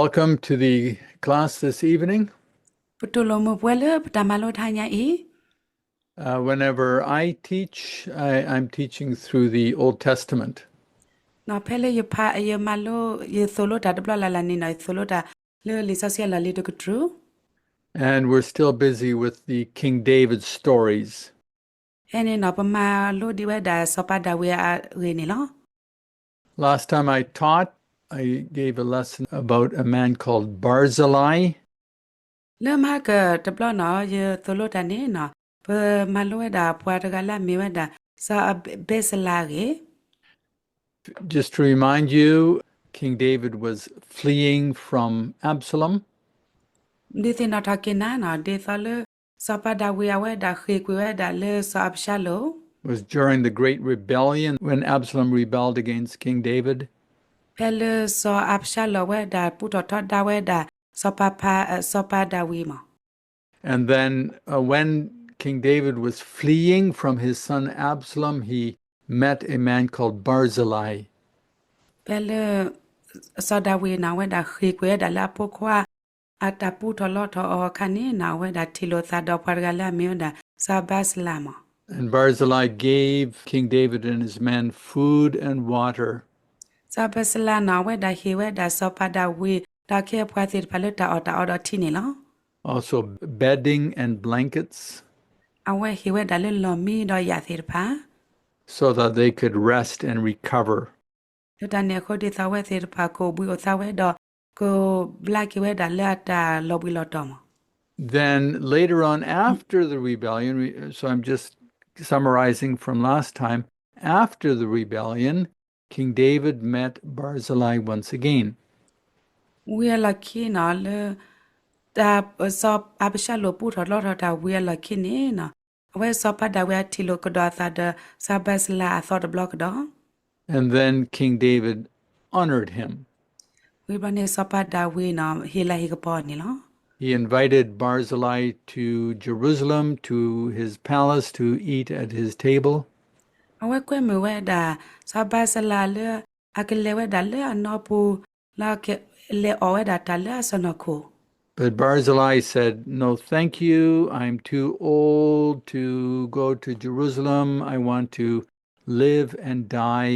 Welcome to the class this evening. ပတူၢ်လိာ်မုာ်ပှၤလၢပတၢ်မၤလိတဟါညါအံၤ. Uh, whenever I teach, I, I'm teaching through the Old Testament. နီၤ ဖဲလၢယဖး ယမၤလိ ယသိၣ်လိတၢ်တဘျီလၢ်လၢ်န့ၣ်နီၤ ယသိၣ်လိတၢ်လၢလံာ်စီဆှံအလီၢ်လံၤတကတြူၢ် And we're still busy with the King David stories. ဖဲန့ၣ်နီၤ ပမၤလိဒံးဝဲဒၣ်စီၤပၤဒၤဝံးအဂ့ၢ်န့ၣ်လီၤ. Last time I taught, I gave a lesson about a man called Barzillai. လၢမဟါကတဘျီနီၤ ယသိၣ်လိတၢ်န့ၣ်နီၤ ပမၤလိဝဲဒၣ်ပှၤတဂၤလၢအမ့ၢ်ဝဲဒၣ် စီၤအဘ့းစလးအဂ့ၢ်. Just to remind you, King David was fleeing from Absalom. ဒုးသ့ၣ်နီၣ်ထီၣ်က့ၤနၤနီၤ ဒ်သိးလၢ စီၤပၤဒၤဝံးအဝဲဒၣ်ဃ့ၢ်ကွံာ်ဝဲဒၣ်လၢစီၤအၤဘၡါလိၣ် It was during the great rebellion when Absalom rebelled against King David. ဖဲလၢစီၤအၤဘၡါလိၣ်အဝဲဒၣ်ပူထီၣ်ထီဒါဝဲဒၣ် စီၤပၤဖး စီၤပၤဒၤဝံးမး. And then, uh, when King David was fleeing from his son Absalom, he met a man called Barzillai. ဖဲလၢ စီၤဒၤဝံးန့ၣ် အဝဲဒၣ်ဃ့ၢ်ကွံာ်ဝဲဒၣ်လၢအဖိခွါ အတၢ်ပူထီၣ်လီထီၣ်အီၤအခါန့ၣ်နီၤ အဝဲဒၣ်ထံၣ်လိာ်သးဒီးပှၤတဂၤလၢအမ့ၢ်ဝဲဒၣ် စီၤအၤဘၡါလိၣ်မး. And Barzillai gave King David and his men food and water. စီၤအၤဘၡါလိၣ်န့ၣ် အဝဲဒၣ်ဟ့ၣ်ဝဲဒၣ်စီၤပၤဒၤဝံး ဒီးအခ့အပှၤသ့ၣ်တဖၣ်လၢတၢ်အီၣ်တၢ်အီဒီးထံန့ၣ်လီၤ. Also bedding and blankets. အဝဲဟ့ၣ်ဝဲဒၣ်လၢလီၢ်မံဒီးယၣ်သ့ၣ်တဖၣ် So that they could rest and recover. လၢတၢ်န့ၣ်အဃိ ဒ်သိးအဝဲသ့ၣ်တဖၣ်ကအိၣ်ဘှံးအိၣ်သါဝဲဒီး ကဘျါက့ၤဝဲဒၣ်လၢအတၢ်လီၤဘှံးလီၤတီၤမး. Then later on, after the rebellion, so I'm just summarizing from last time, after the rebellion, King David met Barzillai once again. ဝံၤအလီၢ်ခံနီၤ လၢ စီၤအၤဘၡါလိၣ်ပူထီၣ်လီထီၣ်တၢ်ဝံၤအလီၢ်ခံန့ၣ်နီၤ အဝဲစီၤပၤဒၤဝံးအထံၣ်လိာ်ကဒီးအသးဒီး စီၤအၤဘၡါလိၣ်အသီတဘျီကဒီး And then King David honored him. ဝံၤဘျီန့ၣ် စီၤပၤဒၤဝံးနီၤ ဟ့ၣ်လၤဟ့ၣ်ကပီၤန့ၣ်လီၤ. He invited Barzillai to Jerusalem, to his palace, to eat at his table. အဝဲကွဲမုာ်ဝဲဒၣ် စီၤအၤဘၡါလိၣ်လၢ အကလဲၤဝဲဒၣ်လၢအနီၢ်ပူၤ လၢကလဲၤအီၣ်ဝဲဒၣ်တၢ်လၢအစီၢ်နီၤခိၣ် But Barzillai said, "No, thank you. I'm too old to go to Jerusalem. I want to live and die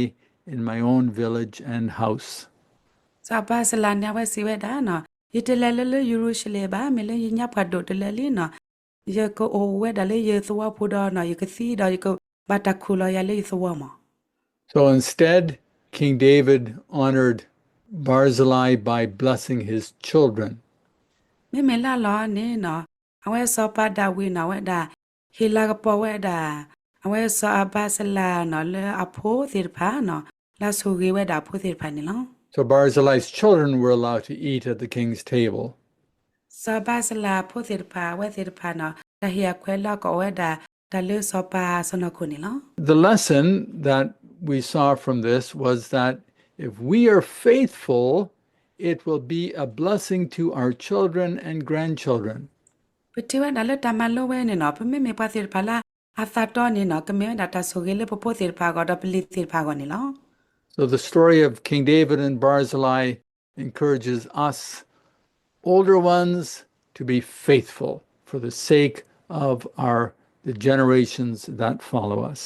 in my own village and house." စီၤအၤဘၡါလိၣ်န့ၣ် အဝဲစံးဝဲဒၣ်နီၤ ယတလဲၤလၢလၢယရူၤၡလ့ၣ်ဘၣ် မ့ၢ်လၢယညါပှၢ်ဒိၣ်တလၢလံနီၤ ယကအိၣ်ဝဲဒၣ်လၢယသဝီဖိဒီးနီၤ ယကသံဒီးယကဘၣ်တၢ်ခူၣ်လီၤယၤလၢယသဝီမး So instead, King David honored Barzillai by blessing his children. မ့မ့ၢ်လၢအလီၢ်န့ၣ်နီၤ အဝဲစီၤပၤဒၤဝံးနီၤ အဝဲဒၣ် ဟ့ၣ်လၤကပီၤဝဲဒၣ် အဝဲစီၤအၤဘၡါလိၣ်နီၤ လၢအဖိသ့ၣ်တဖၣ်နီၤ လၢအဆိၣ်ဂ့ၤဝဲဒၣ်အဖိသ့ၣ်တဖၣ်န့ၣ်လီၤ. So Barzillai's children were allowed to eat at the king's table. စီၤအၤဘၡါလိၣ်အဖိသ့ၣ်တဖၣ် အဝဲသ့ၣ်တဖၣ်နီၤ တၢ်ဟ့ၣ်အခွဲးလၢအကအီၣ်ဝဲဒၣ် တၢ်လၢစီၤပၤစီၢ်နီၤခိၣ်န့ၣ်လီၤ. The lesson that we saw from this was that if we are faithful, it will be a blessing to our children and grandchildren. ပထံၣ်ဝဲဒၣ်လၢတၢ်မၤလိဝဲန့ၣ်နီၤ ပမ့မ့ၢ်ပှၤသ့ၣ်တဖၣ်လၢအသးတီန့ၣ်နီၤ ကမ့ၢ်ဝဲဒၣ်တၢ်ဆိၣ်ဂ့ၤလၢပဖိသ့ၣ်တဖၣ်အဂီၢ် ဒီးပလံၤသ့ၣ်တဖၣ်အဂီၢ်န့ၣ်လီၤ. So the story of King David and Barzillai encourages us older ones to be faithful for the sake of our, the generations that follow us.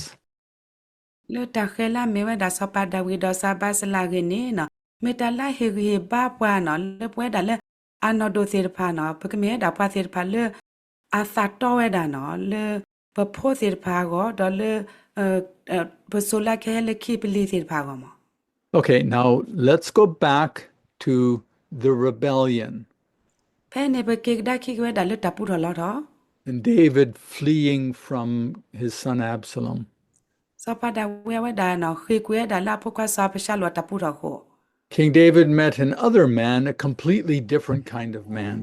လၢတၢ်ဃဲၤလၢအမ့ၢ်ဝဲဒၣ်စီၤပၤဒၤဝံးဒီးစီၤအၤဘၡါလိၣ်အဂ့ၢ်န့ၣ်နီၤ မ့ၢ်တၢ်လၢအဟ့ၣ်ဂံၢ်ဟ့ၣ်ဘါပှၤနီၤ လၢပဝဲဒၣ်လၢအနီၢ်ဒိၣ်သ့ၣ်တဖၣ်နီၤ ပကမ့ၢ်ဝဲဒၣ်ပှၤသ့ၣ်တဖၣ်လၢ အသးတီဝဲဒၣ်နီၤ လၢပဖိသ့ၣ်တဖၣ်အဂီၢ် ဒီးလၢ ပစိၤလၢအကဟဲလၢခံပလံၤသ့ၣ်တဖၣ်အဂီၢ်မး Okay, now let's go back to the rebellion. ဖဲန့ၣ်ပက့ၤကဒါခံက့ၤဝဲဒၣ်လၢတၢ်ပူထီၣ်လီထီၣ် And David fleeing from his son Absalom. စီၤပၤဒၤဝံးအဝဲဒၣ်နီၤ ဃ့ၢ်ကွံာ်ဝဲဒၣ်လၢအဖိခွါစီၤအၤဘၡါလိၣ်အတၢ်ပူထီၣ်အဃိ King David met another man, a completely different kind of man.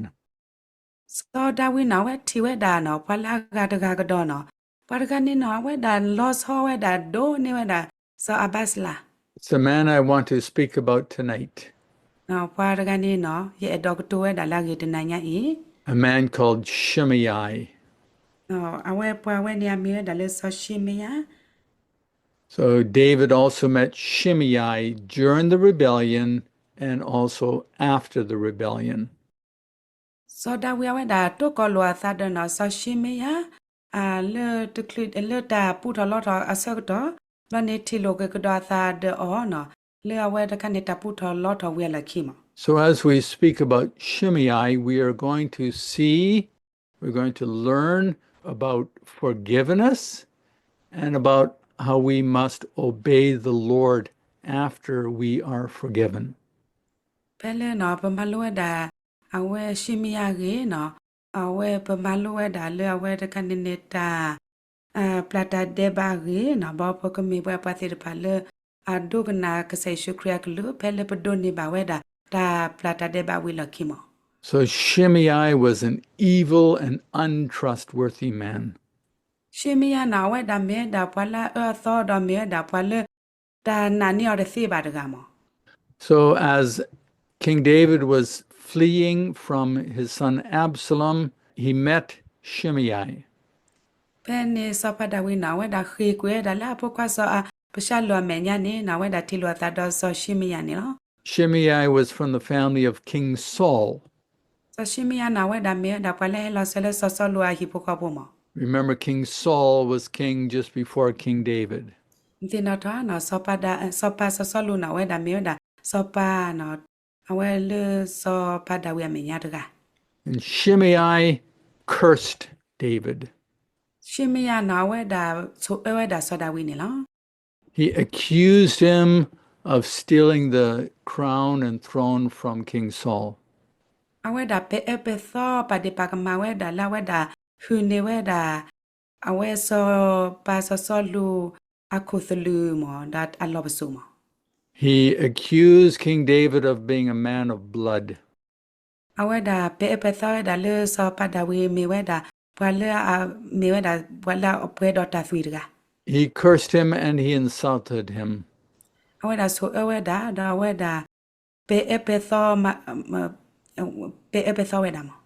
စီၤဒၤဝံးနီၤ အဝဲထံၣ်ဝဲဒၣ်နီၤ ပှၤလၢအဂၤတဂၤကဒီးနီၤ ပှၤတဂၤန့ၣ်နီၤ အဝဲဒၣ်လီၤဆီဝဲဒၣ် ဒိၣ်န့ၢ်ဝဲဒၣ်စီၤအၤဘၡါလိၣ် It's the man I want to speak about tonight. ပှၤတဂၤန့ၣ်နီၤ ယအဲၣ်ဒိးကတိၤဝဲဒၣ်လၢအဂ့ၢ်တနၤညါအံၤ A man called Shimei. အဝဲပှၤဝဲန့ၣ်အမ့ၢ်ဝဲဒၣ်လၢစီၤၡံမယၤ So David also met Shimei during the rebellion and also after the rebellion. စီၤဒၤဝံးအဝဲဒၣ်တိၢ်ကီၤလိာ်အသးဒီးနီၤ စီၤၡ့မယၤ လၢတချုး လၢတၢ်ပူထီၣ်လီထီၣ်အဆၢကတီၢ်, ဘျီန့ၣ်ထံၣ်လိာ်က့ၤကဒီးအသးဒီးအီၤနီၤ လၢအဝဲတခါန့ၣ် တၢ်ပူထီၣ်လီထီၣ်ဝံၤအလီၢ်ခံမး. So as we speak about Shimei, we are going to see, we're going to learn about forgiveness and about how we must obey the Lord after we are forgiven. ဖဲလၢနီၤ ပမၤလိဝဲဒၣ် အဝဲၡ့မယၤအဂ့ၢ်နီၤ, အဝဲပမၤလိဝဲဒၣ်လၢအဝဲတခါန့ၣ်န့ၣ်တၢ် ပျၢ်တၢ်ဒဲးဘးအဂ့ၢ်နီၤ, ဘၣ်ပကမ့ၢ်ပှၤပှၤသ့ၣ်တဖၣ်လၢ အဒိကနၣ်ကစၢ်ယ့ၣ်ၡူးခရံာ်အကလုၢ် ဖဲလၢပဒိးန့ၢ်ဘၣ်ဝဲဒၣ် တၢ်ပျၢ်တၢ်ဒဲးဘးဝံၤအလီၢ်ခံမး. So Shimei was an evil and untrustworthy man. ၡ့မယၤနီၤ အဝဲဒၣ်မ့ၢ်ဝဲဒၣ်ပှၤလၢအအၢအသီဒီးမ့ၢ်ဝဲဒၣ်ပှၤလၢ တၢ်နာ်န့ၢ်အီၤတသ့ဘၣ်တဂၤမး. So as King David was fleeing from his son Absalom, he met Shimei. ဖဲန့ၣ်စီၤပၤဒၤဝံးနီၤ အဝဲဒၣ်ဃ့ၢ်ကွံာ်ဝဲဒၣ်လၢအဖိခွါစီၤအၤဘၡါလိၣ်အမဲာ်ညါန့ၣ်နီၤ အဝဲဒၣ်ထံၣ်လိာ်အသးဒီးစီၤၡ့မယၤန့ၣ်လီၤ. Shimei was from the family of King Saul. စီၤၡ့မယၤနီၤ အဝဲဒၣ်မ့ၢ်ဝဲဒၣ် ပှၤလၢဟဲလီၤစၢၤလၢစီၤစီလူးအဟံၣ်ဖိဃီဖိမး. Remember, King Saul was king just before King David. နသ့ၣ်နီၣ်ထီၣ်နီၤ စီၤပၤစီၤစီလူးနီၤ အဝဲဒၣ်မ့ၢ်ဝဲဒၣ် စီၤပၤနီၤ အဝဲလၢစီၤပၤဒၤဝံးအမဲာ်ညါတဂၤ. And Shimei cursed David. ၡ့မယၤနီၤ အဝဲဒၣ်ဆိၣ်အၢဝဲဒၣ်စီၤဒၤဝံးန့ၣ်လီၤ. He accused him of stealing the crown and throne from King Saul. အဝဲဒၣ်ပဲာ်အၢပဲာ်သီပာ်ဒ့ၣ်ပာ်ကမၣ်ဝဲဒၣ်လၢအဝဲဒၣ်ဟုၣ်န့ၢ်ဝဲဒၣ် အဝဲစီၤပၤစီၤစီလူး အခိၣ်သလုးမး ဒီးအလီၢ်ပစိာ်မး. He accused King David of being a man of blood. အဝဲဒၣ်ပဲာ်အၢပဲာ်သီဝဲဒၣ်လၢစီၤပၤဒၤဝံးမ့ၢ်ဝဲဒၣ် ပှၤလၢအမ့ၢ်ဝဲဒၣ် ပှၤလၢအပှဲၤဒီးတၢ်သွံၣ်တဂၤ. He cursed him and he insulted him. အဝဲဒၣ်ဆိၣ်အၢဝဲဒၣ် ဒီးအဝဲဒၣ် ပဲာ်အၢပဲာ်သီ ပဲာ်အၢပဲာ်သီဝဲဒၣ်မး.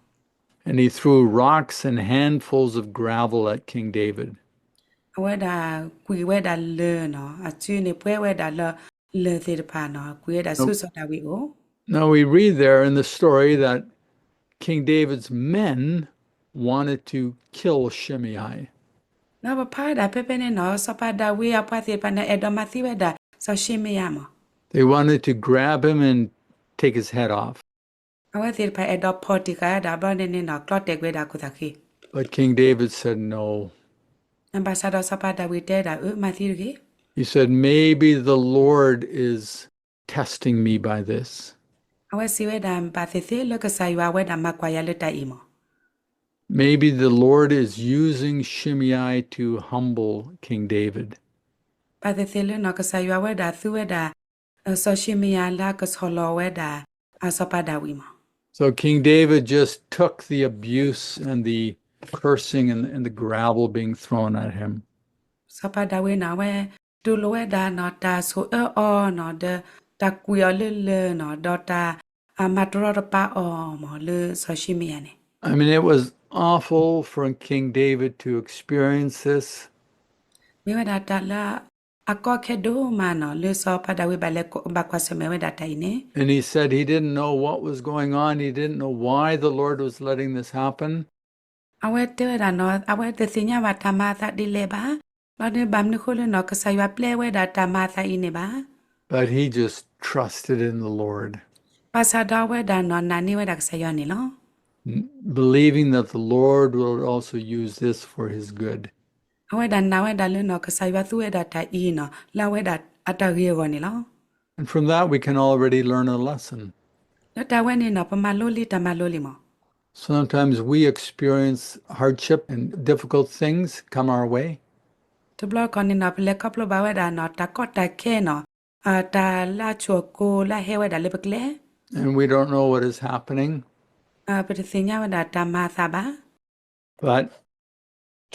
And he threw rocks and handfuls of gravel at King David. အဝဲဒၣ်ကွံာ်ဝဲဒၣ်လၢၢ်နီၤ အစုန့ၣ်ပှဲၤဝဲဒၣ်လၢ လၢၢ်သ့ၣ်တဖၣ်နီၤ ကွံာ်ဝဲဒၣ်ဆူစီၤဒၤဝံးအအိၣ်. Now we read there in the story that King David's men wanted to kill Shimei. ဒီးပဖးဝဲဒၣ်ဖဲဖဲန့ၣ်နီၤ စီၤပၤဒၤဝံးအပှၤသ့ၣ်တဖၣ်န့ၣ် အဲၣ်ဒိးမၤသံဝဲဒၣ် စီၤၡ့မယၤမး. They wanted to grab him and take his head off. အဝဲသ့ၣ်တဖၣ်အဲၣ်ဒိးဖီၣ်တံၢ်ဃာ်ဝဲဒၣ် ဘျီန့ၣ်န့ၣ်နီၤ ကျီတဲာ်ကွံာ်ဝဲဒၣ်အခိၣ်သးဃ့. But King David said no. ဘၣ်ဆၣ်ဒီးစီၤပၤဒၤဝံးတဲဝဲဒၣ် အၢ မၤသံတဂ့ၤ. He said, maybe the Lord is testing me by this. အဝဲစံးဝဲဒၣ် ဘၣ်သ့ၣ်သ့ၣ်လၢကစၢ်ယွၤအဝဲဒၣ်မၤကွၢ်ယၤလၢတၢ်အံၤမး. Maybe the Lord is using Shimei to humble King David. ဘၣ်သ့ၣ်သ့ၣ်လၢနီၤ ကစၢ်ယွၤအဝဲဒၣ်သူဝဲဒၣ် စီၤၡ့မယၤလၢအကဆီၣ်လီၤဝဲဒၣ် စီၤပၤဒၤဝံးမး. So King David just took the abuse and the cursing and, and the gravel being thrown at him. စီၤပၤဒၤဝံးနီၤ အဝဲတူၢ်လိာ်ဝဲဒၣ်နီၤ တၢ်ဆိၣ်အၢအီၤနီၤ ဒီးတၢ်ကွံာ်အီၤလၢလၢၢ်နီၤ ဒီးတၢ်မၤတရီတပါအီၤမး လၢစီၤၡ့မယၤန့ၣ်. I mean, it was awful for King David to experience this. မ့ၢ်ဝဲဒၣ်တၢ်လၢအကီခဲဒိၣ်မးနီၤ လၢစီၤပၤဒၤဝံးဘၣ်လဲၤဘၣ်ကွၢ်ဆၢၣ်မဲာ်ဝဲဒၣ်တၢ်အံၤန့ၣ်. And he said he didn't know what was going on. He didn't know why the Lord was letting this happen. အဝဲတဲဝဲဒၣ်နီၤ အဝဲတသ့ၣ်ညါဘၣ်တၢ်မၤအသးဒ်လဲၣ်ဘၣ်. ဘျီန့ၣ်ဘၣ်မနုၤဃိလၢနီၤ ကစၢ်ယွၤပျဲဝဲဒၣ်တၢ်မၤအသးအံၤန့ၣ်ဘၣ်. But he just trusted in the Lord. ဘၣ်ဆၣ်ဒီးအဝဲဒၣ်နီၤ နာ်န့ၢ်ဝဲဒၣ်ကစၢ်ယွၤန့ၣ်လီၤ. Believing that the Lord will also use this for his good. အဝဲဒၣ်နာ်ဝဲဒၣ်လၢနီၤ ကစၢ်ယွၤသူဝဲဒၣ်တၢ်အံၤနီၤ လၢအဝဲဒၣ်အတၢ်ဂ့ၤအဂီၢ်န့ၣ်လီၤ. And from that we can already learn a lesson. လၢတၢ်ဝဲန့ၣ်နီၤ ပမၤလိလံတၢ်မၤလိလံမး. Sometimes we experience hardship and difficult things come our way. တဘျီတခီၣ်န့ၣ်နီၤ ပလဲၤခီဖျိဘၣ်ဝဲဒၣ်နီၤ တၢ်ကီတၢ်ခဲနီၤ တၢ်လၢအဆိၣ်အကိၤလၢအဟဲဝဲဒၣ်လၢပကျဲ And we don't know what is happening. ပတသ့ၣ်ညါဝဲဒၣ်တၢ်မၤအသးဘၣ်. But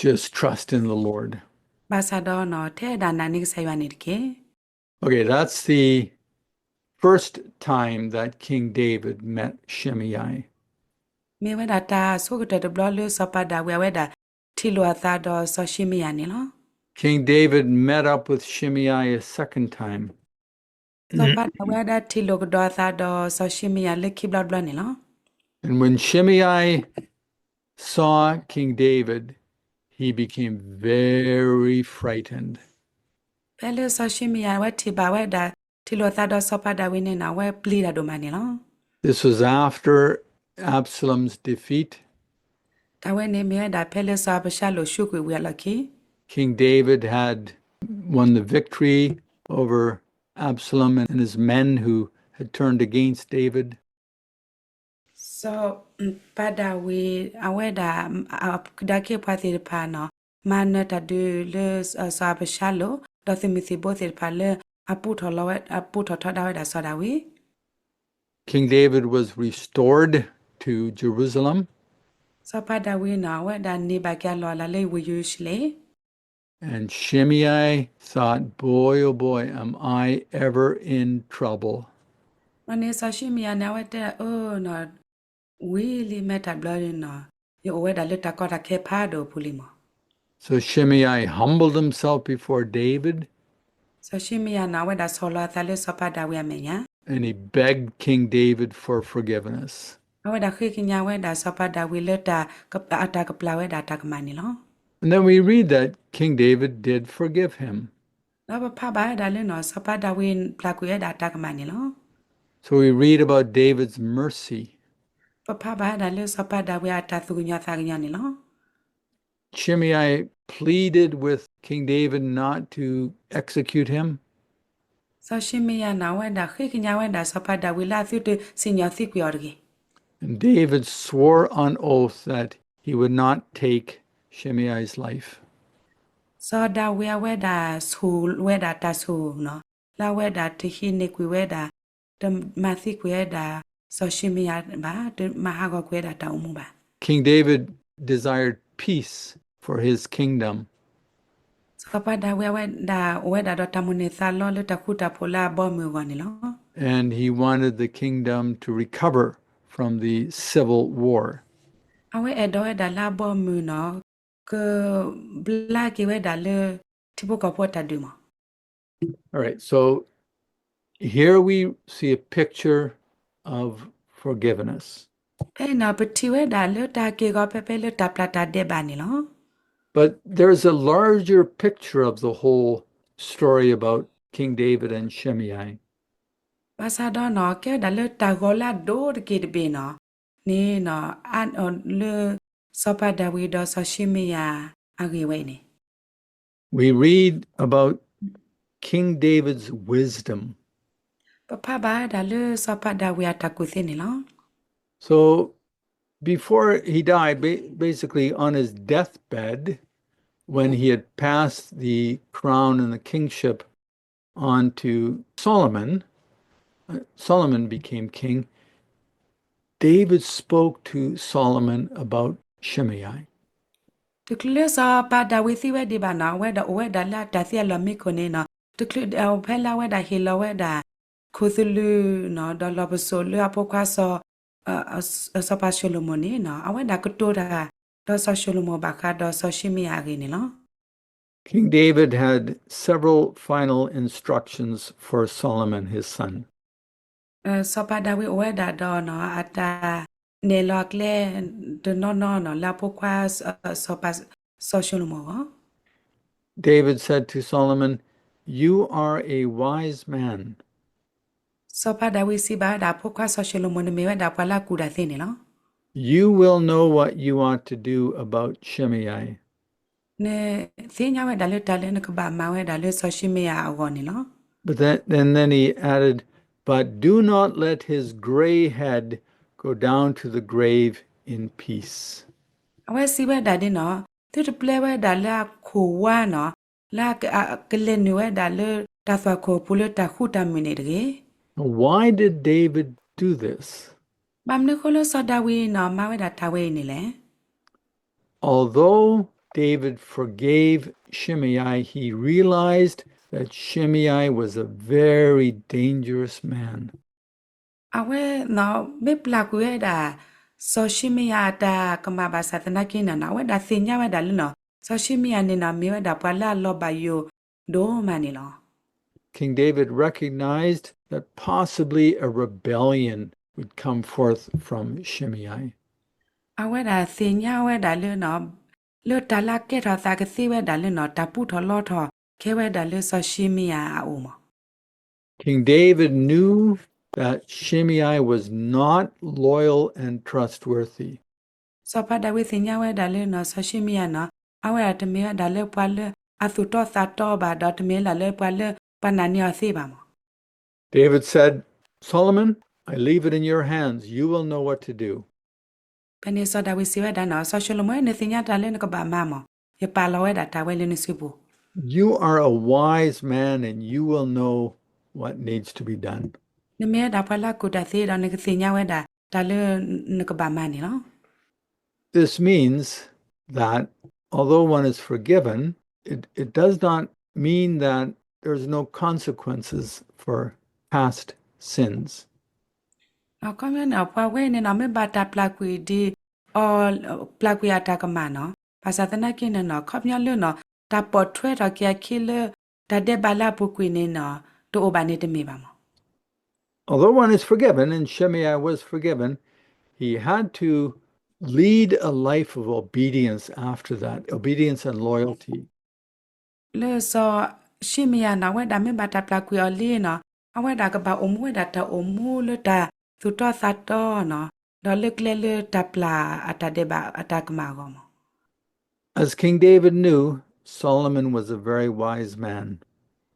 just trust in the Lord. ဘၣ်ဆၣ်ဒီးနီၤ ထဲဒၣ်နာ်န့ၢ်ကစၢ်ယွၤန့ၣ်တက့ၢ်. Okay, that's the first time that King David met Shimei. မ့ၢ်ဝဲဒၣ်တၢ်ဆိကတၢၢ်တဘျီလၢစီၤပၤဒၤဝံးအဝဲဒၣ်ထံၣ်လိာ်အသးဒီးစီၤၡ့မယၤန့ၣ်လီၤ. King David met up with Shimei a second time. စီၤပၤဒၤဝံးဝဲဒၣ်ထံၣ်လိာ်ကဒီးအသးဒီးစီၤၡံမယၤလၢခံဘျီတဘျီန့ၣ်လီၤ. And when Shimei saw King David, he became very frightened. ဖဲလၢစီၤၡံမယၤဝဲထံၣ်ဘၣ်ဝဲဒၣ် ထံၣ်လိာ်သးဒီးစီၤပၤဒၤဝံးန့ၣ်နီၤ အဝဲပျံၤတၢ်ဒိၣ်မးန့ၣ်လီၤ. This was after Absalom's defeat. တၢ်ဝဲန့ၣ်မ့ၢ်ဝဲဒၣ်ဖဲလၢစီၤအၤဘၡါလိၣ်ဆူကွံာ်ဝံၤအလီၢ်ခံ King David had won the victory over Absalom and his men who had turned against David. စီၤပၤဒၤဝံး အဝဲဒၣ် ကဒါက့ၤပှၤသ့ၣ်တဖၣ်နီၤ မၤနၢၤတၢ်ဒုးလၢစီၤအၤဘၡါလိၣ် ဒီးသုးမုၢ်သံၣ်ဘိသ့ၣ်တဖၣ်လၢ အပူထီၣ်ထီထီၣ်ဒၣ်ဝဲဒၣ်စီၤဒၤဝံး King David was restored to Jerusalem. စီၤပၤဒၤဝံးနီၤ အဝဲဒၣ်န့ၢ်ဘၣ်က့ၤအလီၢ်အလၤလၢဝ့ၢ်ယရူၤၡလ့ၣ် And Shimei thought, boy, oh boy, am I ever in trouble. မ့ၢ်န့ၣ်စီၤၡံမယၤန့ၣ် အဝဲတဲ အၢနီၤ ဝံၤလံ မ့ၢ်တၢ်ဘျီန့ၣ်နီၤ ယအိၣ်ဝဲဒၣ်လၢတၢ်ကီတၢ်ခဲဖးဒိၣ်အပူၤလံမး So Shimei humbled himself before David. စီၤၡံမယၤနီၤ အဝဲဒၣ်ဆီၣ်လီၤအသးလၢစီၤပၤဒၤဝံးအမဲာ်ညါ And he begged King David for forgiveness. အဝဲဒၣ်ဃ့ကညးဝဲဒၣ်စီၤပၤဒၤဝံးလၢ အတၢ်ကပျၢ်ဝဲဒၣ်တၢ်ကမၣ်န့ၣ်လီၤ. And then we read that King David did forgive him. ဒီးပဖးဘၣ်ဝဲဒၣ်လၢနီၤ စီၤပၤဒၤဝံး ပျၢ်ကွံာ်ဝဲဒၣ်တၢ်ကမၣ်န့ၣ်လီၤ. So we read about David's mercy. ပဖးဘၣ်ဝဲဒၣ်လၢစီၤပၤဒၤဝံးအတၢ်သူၣ်ကညီၤသးကညီၤန့ၣ်လီၤ. Shimei pleaded with King David not to execute him. စီၤၡံမယၤနီၤ အဝဲဒၣ်ဃ့ကညးဝဲဒၣ်စီၤပၤဒၤဝံးလၢအသုတစံၣ်ညီၣ်သံကွံာ်အီၤတဂ့ၤ. And David swore on oath that he would not take Shimei's life. စီၤဒၤဝံးအဝဲဒၣ်ဆိၣ်ဝဲဒၣ်တၢ်ဆိၣ်နီၤ လၢအဝဲဒၣ်တဟံးန့ၢ်ကွံာ်ဝဲဒၣ် တမၤသံကွံာ်ဝဲဒၣ် စီၤၡံမယၤဘၣ် တမၤဟးဂီၤကွံာ်ဝဲဒၣ်တၢ်အိၣ်မူဘၣ်. King David desired peace for his kingdom. စီၤပၤဒၤဝံးအဝဲဒၣ်အိၣ်ဝဲဒၣ်ဒီးတၢ်မိၣ်န့ၢ်သးလီလၢတၢ်ဃူတၢ်ဖိးလၢအဘီအမုၢ်အဂီၢ်န့ၣ်လီၤ. And he wanted the kingdom to recover from the civil war. အဝဲအဲၣ်ဒိးဝဲဒၣ်လၢအဘီအမုၢ်နီၤ ကဘျါက့ၤဝဲဒၣ်လၢ ထံဖိကီၢ်ဖိအတၢ်ဒုးမး All right, so here we see a picture of forgiveness. ဖဲအံၤနီၤ ပထံၣ်ဝဲဒၣ်လၢတၢ်ဟဲက့ၤအဂီၢ်ဖဲဖဲလၢတၢ်ပျၢ်တၢ်ဒဲးဘးန့ၣ်လီၤ. But there's a larger picture of the whole story about King David and Shimei. ဘၣ်ဆၣ်ဒီးနီၤ ကဲဝဲဒၣ်လၢတၢ်ဂီၤလၢအဒိၣ်တက့ၢ်တဘ့ၣ်နီၤ န့ၣ်နီၤ လၢ စီၤပၤဒၤဝံးဒီးစီၤၡံမယၤအဂ့ၢ်ဝဲအံၤန့ၣ် We read about King David's wisdom. ပဖးဘၣ်ဝဲဒၣ်လၢစီၤပၤဒၤဝံးအတၢ်ကူၣ်သ့န့ၣ်လီၤ. So before he died, ba- basically on his deathbed, when he had passed the crown and the kingship on to Solomon, uh, Solomon became king, David spoke to Solomon about Shimei. တချုးလၢစီၤပၤဒၤဝံးသံဝဲဒံးဘၣ်နီၤ အဝဲဒၣ်အိၣ်ဝဲဒၣ်လၢအတၢ်သံအလီၢ်မံခိၣ်န့ၣ်နီၤ တချုးဖဲလၢအဝဲဒၣ်ဟ့ၣ်လီၤဝဲဒၣ် ခိၣ်သလုးနီၤ ဒီးလီၢ်ပစိာ်လၢအဖိခွါစီၤ စီၤပၤၡလိၤမိၣ်န့ၣ်နီၤ အဝဲဒၣ်ကတိၤတၢ်ဒီးစီၤၡလိၤမိၣ်ဘၣ်ဃးဒီးစီၤၡံမယၤအဂ့ၢ်န့ၣ်လီၤ. King David had several final instructions for Solomon, his son. စီၤပၤဒၤဝံးအိၣ်ဝဲဒၣ်ဒီးနီၤ အတၢ်နဲၣ်လီၤအကျဲတနီၤနီၤနီၤ လၢအဖိခွါ စီၤပၤ စီၤၡလိၤမိၣ်အဂီၢ် David said to Solomon, you are a wise man. စီၤပၤဒၤဝံးစံးဘၣ်ဝဲဒၣ်အဖိခွါစီၤၡလိၤမိၣ် နမ့ၢ်ဝဲဒၣ်ပှၤလၢအကူၣ်တၢ်သ့န့ၣ်လီၤ. You will know what you ought to do about Shimei. နသ့ၣ်ညါဝဲဒၣ်လၢတၢ်လၢနကဘၣ်မၤဝဲဒၣ်လၢစီၤၡံမယၤအဂီၢ်န့ၣ်လီၤ. But then, and then he added, but do not let his gray head go down to the grave in peace. အဝဲစံးဝဲဒၣ်ဒ်နီၤ သုတပျဲဝဲဒၣ်လၢအခိၣ်ဝါနီၤ လၢအကလဲၤနုာ်ဝဲဒၣ်လၢတၢ်သွၣ်ခိၣ်အပူၤ လၢတၢ်ဃူတၢ်မုာ်န့ၣ်တဂ့ၤ. Why did David do this? ဘၣ်မနုၤဃိလၢစီၤဒၤဝံးနီၤ မၤဝဲဒၣ်တၢ်ဝဲအံၤန့ၣ်လဲၣ်. Although David forgave Shimei, he realized that Shimei was a very dangerous man. အဝဲ မ့ၢ်ပျၢ်ကွံာ်ဝဲဒၣ် စီၤၡံမယၤအတၢ်ကမၣ်ဘၣ်ဆၣ်သနာ်က့န့ၣ်နီၤ အဝဲဒၣ်သ့ၣ်ညါဝဲဒၣ်လၢနီၤ စီၤၡံမယၤန့ၣ်နီၤ မ့ၢ်ဝဲဒၣ်ပှၤလၢအလီၤဘၣ်ယိၣ်ဒိၣ်မးန့ၣ်လီၤ. King David recognized that possibly a rebellion would come forth from Shimei. အဝဲဒၣ်သ့ၣ်ညါဝဲဒၣ်လၢ လၢတၢ်လၢကဲထီၣ်သးကသ့ဝဲဒၣ်လၢနီၤ တၢ်ပူထီၣ်လီထီၣ်ခဲဝဲဒၣ်လၢစီၤၡံမယၤအအိၣ်မး. King David knew that Shimei was not loyal and trustworthy. စီၤပၤဒၤဝံးသ့ၣ်ညါဝဲဒၣ်လၢနီၤ စီၤၡံမယၤနီၤ အဝဲဒၣ်တမ့ၢ်ဝဲဒၣ်လၢပှၤလၢအသူၣ်တီသးတီဘၣ် ဒီးတမ့ၢ်လၢပှၤလၢပှၤနာ်န့ၢ်အီၤသ့ဘၣ်မး. David said, Solomon, I leave it in your hands. You will know what to do. ဖဲန့ၣ်စီၤဒၤဝံးစံးဝဲဒၣ်နီၤ စီၤၡလိၤမိၣ် နသ့ၣ်ညါတၢ်လၢနကဘၣ်မၤမး, ယပာ်လီၤဝဲဒၣ်တၢ်ဝဲလၢနစုပူၤ. You are a wise man and you will know what needs to be done. နမ့ၢ်ဝဲဒၣ်ပှၤလၢအကူၣ်တၢ်သ့ဒီး နကသ့ၣ်ညါဝဲဒၣ်တၢ်လၢနကဘၣ်မၤန့ၣ်လီၤ. This means that although one is forgiven, it, it does not mean that there's no consequences for past sins. အခီပညီန့ၣ် ပှၤဝဲန့ၣ်နီၤ မ့ၢ်ဘၣ်တၢ်ပျၢ်ကွံာ်ဒ်အီၤ ပျၢ်ကွံာ်အတၢ်ကမၣ်နီၤ ဘၣ်ဆၣ်သနာ်က့န့ၣ်နီၤ အခီပညီလၢနီၤ တၢ်ပိာ်ထွဲထီၣ်က့ၤအခံလၢ တၢ်ဒဲးဘးလၢအပူၤကွံာ်န့ၣ်နီၤ တအိၣ်ဘၣ်န့ၣ်တမ့ၢ်ဘၣ်မး. Although one is forgiven, and Shimei was forgiven, he had to lead a life of obedience after that, obedience and loyalty. လၢစီၤၡံမယၤန့ၣ် အဝဲဒၣ်မ့ၢ်ဘၣ်တၢ်ပျၢ်ကွံာ်အီၤလံနီၤ အဝဲဒၣ်ကဘၣ်အိၣ်မူဝဲဒၣ်တၢ်အိၣ်မူလၢတၢ်သူၣ်တီသးတီနီၤ ဒီးလၢကျဲလၢတၢ်ပျၢ်အတၢ်ဒဲးဘးအတၢ်ကမၣ်အဂီၢ်မး. As King David knew, Solomon was a very wise man.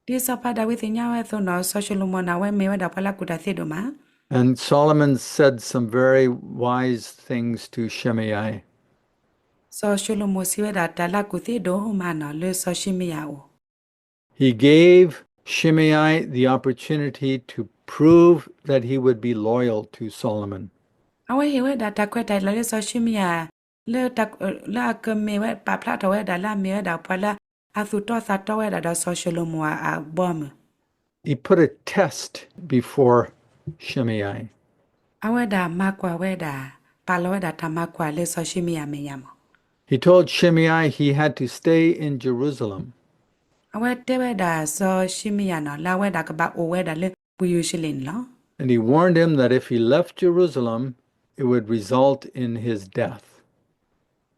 ဒ်စီၤပၤဒၤဝံးသ့ၣ်ညါဝဲအသိးနီၤ စီၤၡလိၤမိၣ်န့ၣ် အဝဲမ့ၢ်ဝဲဒၣ်ပှၤလၢအကူၣ်တၢ်သ့ဒိၣ်မး. And Solomon said some very wise things to Shimei. စီၤၡလိၤမိၣ်စံးဝဲဒၣ်တၢ်လၢအကူၣ်သ့ဒိၣ်မးနီၤ လၢစီၤၡံမယၤအအိၣ် He gave Shimei the opportunity to prove that he would be loyal to Solomon. အဝဲဟ့ၣ်ဝဲဒၣ်တၢ်ခွဲးတၢ်ယာ်လၢစီၤၡံမယၤ လၢတၢ် လၢအကမ့ၢ်ဝဲပာ်ဖျါထီၣ်ဝဲဒၣ်လၢအမ့ၢ်ဝဲဒၣ်ပှၤလၢအသူၣ်တီသးတီဝဲဒၣ်ဒီးစီၤၡလိၤမိၣ်အဘီအမုၢ် He put a test before Shimei. အဝဲဒၣ်မၤကွၢ်ဝဲဒၣ် ပာ်လီၤဝဲဒၣ်တၢ်မၤကွၢ်လၢစီၤၡံမယၤမဲာ်ညါမး. He told Shimei he had to stay in Jerusalem. အဝဲတဲဝဲဒၣ်စီၤၡံမယၤနီၤ လၢအဝဲဒၣ်ကဘၣ်အိၣ်ဝဲဒၣ်လၢဝ့ၢ်ယရူၤၡလ့ၣ်န့ၣ်လီၤ. And he warned him that if he left Jerusalem, it would result in his death.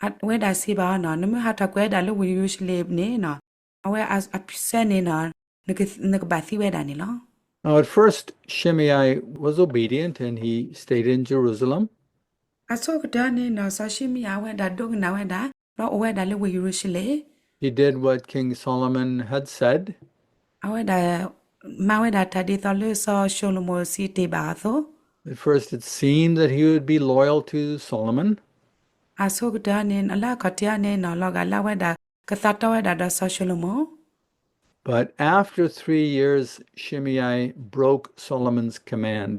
အဝဲဒၣ်စံးဘၣ်အီၤနီၤ နမ့ၢ်ဟးထီၣ်ကွံာ်ဝဲဒၣ်လၢဝ့ၢ်ယရူၤၡလ့ၣ်န့ၣ်နီၤ အဝဲအဆၢန့ၣ်နီၤ နကဘၣ်သံဝဲဒၣ်န့ၣ်လီၤ. Now at first, Shimei was obedient and he stayed in Jerusalem. အဆိကတၢၢ်န့ၣ်နီၤ စီၤၡံမယၤအဝဲဒၣ်ဒိကနၣ်ဝဲဒၣ် ဒီးအိၣ်ဝဲဒၣ်လၢဝ့ၢ်ယရူၤၡလ့ၣ် He did what King Solomon had said. အဝဲဒၣ်မၤဝဲဒၣ်တၢ်ဒ်သိးလၢစီၤၡလိၤမိၣ်စံးတ့ၢ်ဘၣ်အီၤအသိး At first, it seemed that he would be loyal to Solomon. အဆိကတၢၢ်န့ၣ် လၢအခီၣ်ထံးအီၤန့ၣ်နီၤ လီၤဂာ်လၢအဝဲဒၣ်ကသးတီဝဲဒၣ်ဒီးစီၤၡလိၤမိၣ် But after three years, Shimei broke Solomon's command.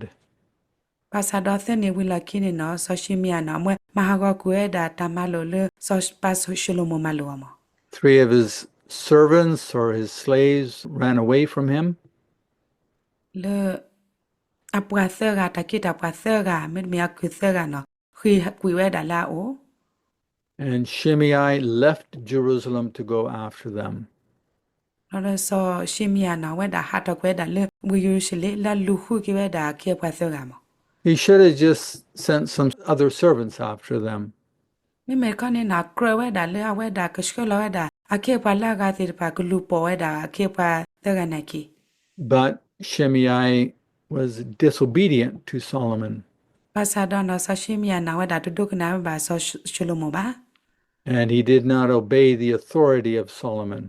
ဘၣ်ဆၣ်ဒီးသၢနံၣ်ဝံၤလီၢ်ခံန့ၣ်နီၤ စီၤၡံမယၤနီၤ အဝဲမၤဟးဂီၤကွံာ်ဝဲဒၣ်တၢ်မၤလိာ်လၢစီၤပၤၡလိၤမိၣ်မၤလိာ်အီၤမး Three of his servants or his slaves ran away from him. လၢ အပှၤသၢဂၤ တၢ်က့တၢ်ပှၤသၢဂၤ မ့တမ့ၢ်အကုၢ်သၢဂၤနီၤ ဃ့ၢ်ကွံာ်ဝဲဒၣ်လၢအအိၣ် And Shimei left Jerusalem to go after them. ဒီးစီၤၡံမယၤနီၤ အဝဲဒၣ်ဟးထီၣ်ကွံာ်ဝဲဒၣ်လၢဝ့ၢ်ယရူၤၡလ့ၣ် လၢအလူၤဃုက့ၤဝဲဒၣ်အခ့အပှၤသၢဂၤမး He should have just sent some other servants after them. မ့မ့ၢ်တခီန့ၣ်နီၤ ကြၢးဝဲဒၣ်လၢအဝဲဒၣ်ကဆှၢလီၤဝဲဒၣ် အခ့အပှၤလၢအဂၤသ့ၣ်တဖၣ် ကလူၤပိာ်ဝဲဒၣ်အခ့အပှၤသၢဂၤနာ်က့ But Shimei was disobedient to Solomon. ဘၣ်ဆၣ်ဒီးနီၤ စီၤၡံမယၤနီၤ အဝဲဒၣ်တဒိကနၣ်ဝဲဘၣ်စီၤၡလိၤမိၣ်ဘၣ် And he did not obey the authority of Solomon.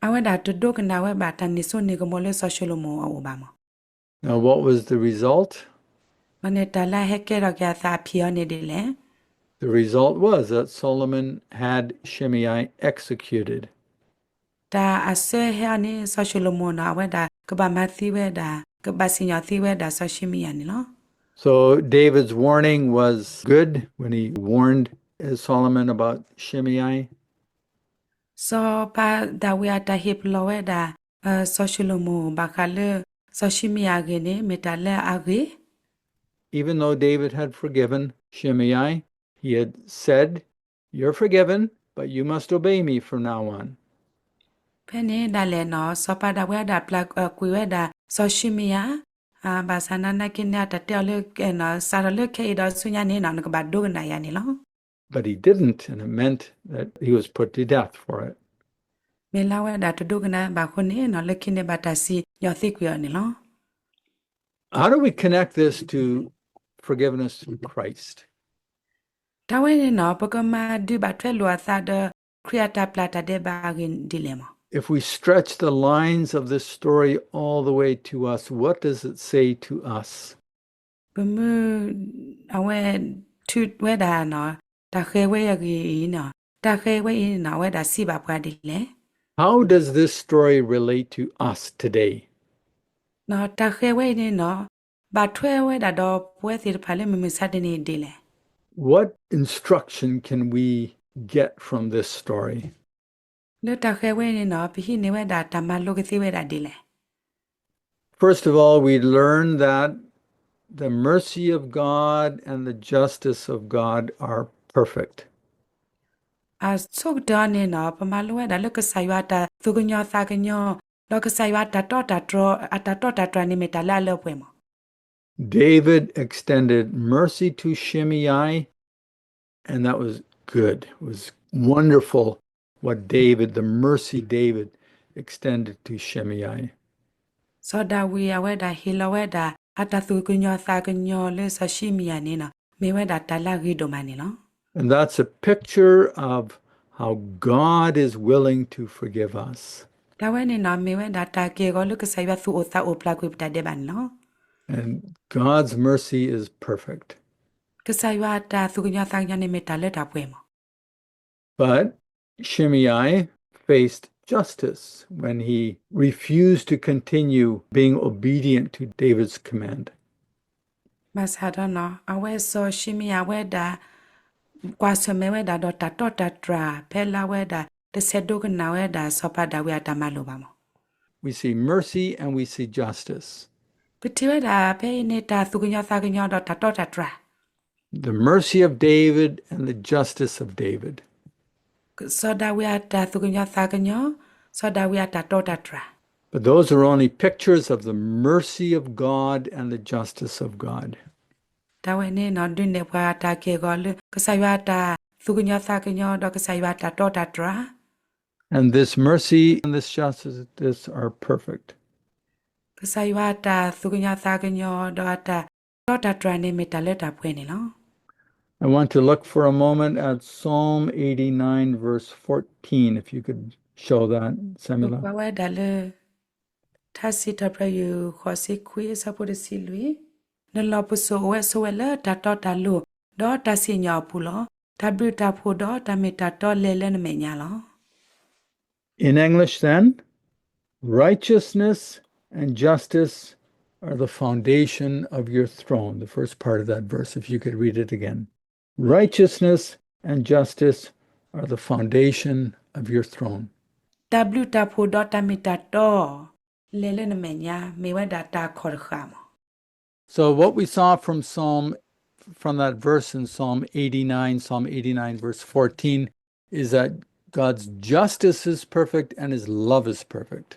အဝဲဒၣ်တဒိကနၣ်ဝဲဘၣ်တၢ်န့ၢ်စိန့ၢ်ကမီၤလၢစီၤၡလိၤမိၣ်အအိၣ်ဘၣ်မး Now, what was the result? ဘၣ်န့ၣ်တၢ်လၢအဟဲကဲထီၣ်က့ၤအသးအဖံးအီၤန့ၣ်ဒ်လဲၣ် The result was that Solomon had Shimei executed. တၢ်အဆၢဟဲအီၤန့ၣ် စီၤၡလိၤမိၣ်နီၤ အဝဲဒၣ်ကဘၣ်မၤသံဝဲဒၣ် ကဘၣ်စံၣ်ညီၣ်သံဝဲဒၣ်စီၤၡံမယၤန့ၣ်လီၤ So David's warning was good when he warned Solomon about Shimei. စီၤပၤဒၤဝံးအတၢ်ဟ့ၣ်ပလီၢ်ဝဲဒၣ် စီၤၡလိၤမိၣ် ဘၣ်ဃးလၢ စီၤၡံမယၤအဂ့ၢ်န့ၣ် မ့ၢ်တၢ်လၢအဂ့ၤ Even though David had forgiven Shimei, he had said, You're forgiven, but you must obey me from now on. ဖဲန့ၣ်ဒၣ်လဲာ်နီၤ စီၤပၤဒၤဝံးဒၣ်ပျၢ်ကွံာ်ဝဲဒၣ် စီၤၡံမယၤ, ဘၣ်ဆၣ်နာ်က့န့ၣ် အတၢ်တဲအီၤလၢ စးထီၣ်လၢခဲအံၤဒီးဆူညါန့ၣ်နီၤ နကဘၣ်ဒိကနၣ်ယၤန့ၣ်လီၤ. But he didn't, and it meant that he was put to death for it. မ့ၢ်လၢအဝဲဒၣ်တဒိကနၣ်ဘၣ်အဃိန့ၣ်နီၤ လၢခံန့ၣ်ဘၣ်တၢ်စံၣ်ညီၣ်သံကွံာ်အီၤန့ၣ်လီၤ. How do we connect this to forgiveness through Christ? တၢ်ဝဲန့ၣ်နီၤ ပကမၤဒုးဘၣ်ထွဲလိာ်အသးဒီး ခရံာ်အတၢ်ပျၢ်တၢ်ဒဲးဘးအဂ့ၢ်ဒ်လဲၣ်မး. If we stretch the lines of this story all the way to us, what does it say to us? ပမ့ၢ် အဝဲထုးဝဲဒၣ်နီၤ တၢ်ဃဲၤဝဲအဂ့ၢ်အံၤနီၤ တၢ်ဃဲၤဝဲအံၤန့ၣ်နီၤ အဝဲဒၣ်စံးဘၣ်ပှၤဒ်လဲၣ်. How does this story relate to us today? တၢ်ဃဲၤဝဲအံၤန့ၣ်နီၤ ဘၣ်ထွဲဝဲဒၣ်ဒီးပဝဲသ့ၣ်တဖၣ်လၢမုၢ်မဆါတနံၤအံၤဒ်လဲၣ်. What instruction can we get from this story? လၢတၢ်ဃဲၤဝဲအံၤန့ၣ်နီၤ ပဟံးန့ၢ်ဝဲဒၣ်တၢ်မၤလိကသ့ဝဲဒၣ်ဒ်လဲၣ်. First of all, we learn that the mercy of God and the justice of God are perfect. အဆိကတၢၢ်န့ၣ်နီၤ ပမၤလိဝဲဒၣ်လၢကစၢ်ယွၤအတၢ်သူၣ်ကညီၤသးကညီၤ ဒီးကစၢ်ယွၤအတၢ်တီတၢ်တြၢ် အတၢ်တီတၢ်တြၢ်န့ၣ်မ့ၢ်တၢ်လၢအလၢအပှဲၤမး. David extended mercy to Shimei, and that was good. It was wonderful what David, the mercy David extended to Shimei. စီၤဒၤဝံးအဝဲဒၣ်ဟ့ၣ်လီၤဝဲဒၣ် အတၢ်သူၣ်ကညီၤသးကညီၤလၢစီၤၡံမယၤန့ၣ်နီၤ မ့ၢ်ဝဲဒၣ်တၢ်လၢအဂ့ၤဒိၣ်မးန့ၣ်လီၤ. And that's a picture of how God is willing to forgive us. တၢ်ဝဲန့ၣ်နီၤ မ့ၢ်ဝဲဒၣ်တၢ်က့ၢ်ဂီၤလၢကစၢ်ယွၤသူၣ်အိၣ်သးအိၣ်ပျၢ်ကွံာ်ပတၢ်ဒဲးဘးန့ၣ်လီၤ. And God's mercy is perfect. ကစၢ်ယွၤအတၢ်သူၣ်ကညီၤသးကညီၤန့ၣ်မ့ၢ်တၢ်လၢတၢ်ပှဲၤမး. But Shimei faced justice when he refused to continue being obedient to David's command. ဘၣ်ဆၣ်ဒီးနီၤ အဝဲစီၤၡံမယၤဝဲဒၣ် ကွၢ်ဆၢၣ်မဲာ်ဝဲဒၣ်ဒီးတၢ်တီတၢ်တြၢ် ဖဲလၢအဝဲဒၣ် တဆဲးဒိကနၣ်ဝဲဒၣ်စီၤပၤဒၤဝံးအတၢ်မၤလိာ်ဘၣ်မး. We see mercy and we see justice. ပထံၣ်ဝဲဒၣ်ဖဲအံၤန့ၣ် တၢ်သူၣ်ကညီၤသးကညီၤဒီးတၢ်တီတၢ်တြၢ် The mercy of David and the justice of David. စီၤဒၤဝံးအတၢ်သူၣ်ကညီၤသးကညီၤ, စီၤဒၤဝံးအတၢ်တီတၢ်တြၢ် But those are only pictures of the mercy of God and the justice of God. တၢ်ဝဲန့ၣ်နီၤ ဒုးနဲၣ်ပှၤတၢ်က့ၢ်ဂီၤလၢ ကစၢ်ယွၤအတၢ်သူၣ်ကညီၤသးကညီၤ ဒီးကစၢ်ယွၤအတၢ်တီတၢ်တြၢ် And this mercy and this justice are perfect. ကစၢ်ယွၤအတၢ်သူၣ်ကညီၤသးကညီၤ ဒီးအတၢ်တီတၢ်တြၢ်န့ၣ် မ့ၢ်တၢ်လၢတၢ်ပှဲၤန့ၣ်လီၤ. I want to look for a moment at Psalm eighty-nine, verse fourteen, if you could show that, Samuela. ပကွၢ်ဝဲဒၣ်လၢ ထါစံးထီၣ်ပတြၢၤယွၤ ဃိးဆံခွံ အဆၢဖိတဆံလွံၢ်, နလီၢ်ပစိာ်အိၣ်ဝဲဆိးဝဲလၢတၢ်တီတၢ်လိၤ ဒီးတၢ်စံၣ်ညီၣ်အပူၤလီၤ. တၢ်ဘျုးတၢ်ဖှိၣ်ဒီးတၢ်မ့ၢ်တၢ်တီလဲၤလၢနမဲာ်ညါလီၤ. In English then, righteousness and justice are the foundation of your throne. The first part of that verse, if you could read it again. Righteousness and justice are the foundation of your throne. တၢ်ဘျုးတၢ်ဖှိၣ်ဒီးတၢ်မ့ၢ်တၢ်တီ လဲၤလၢနမဲာ်ညါ မ့ၢ်ဝဲဒၣ်တၢ်ခီၣ်တဃာ်မး. So what we saw from Psalm, from that verse in Psalm eighty-nine, Psalm eighty-nine, verse fourteen, is that God's justice is perfect and his love is perfect.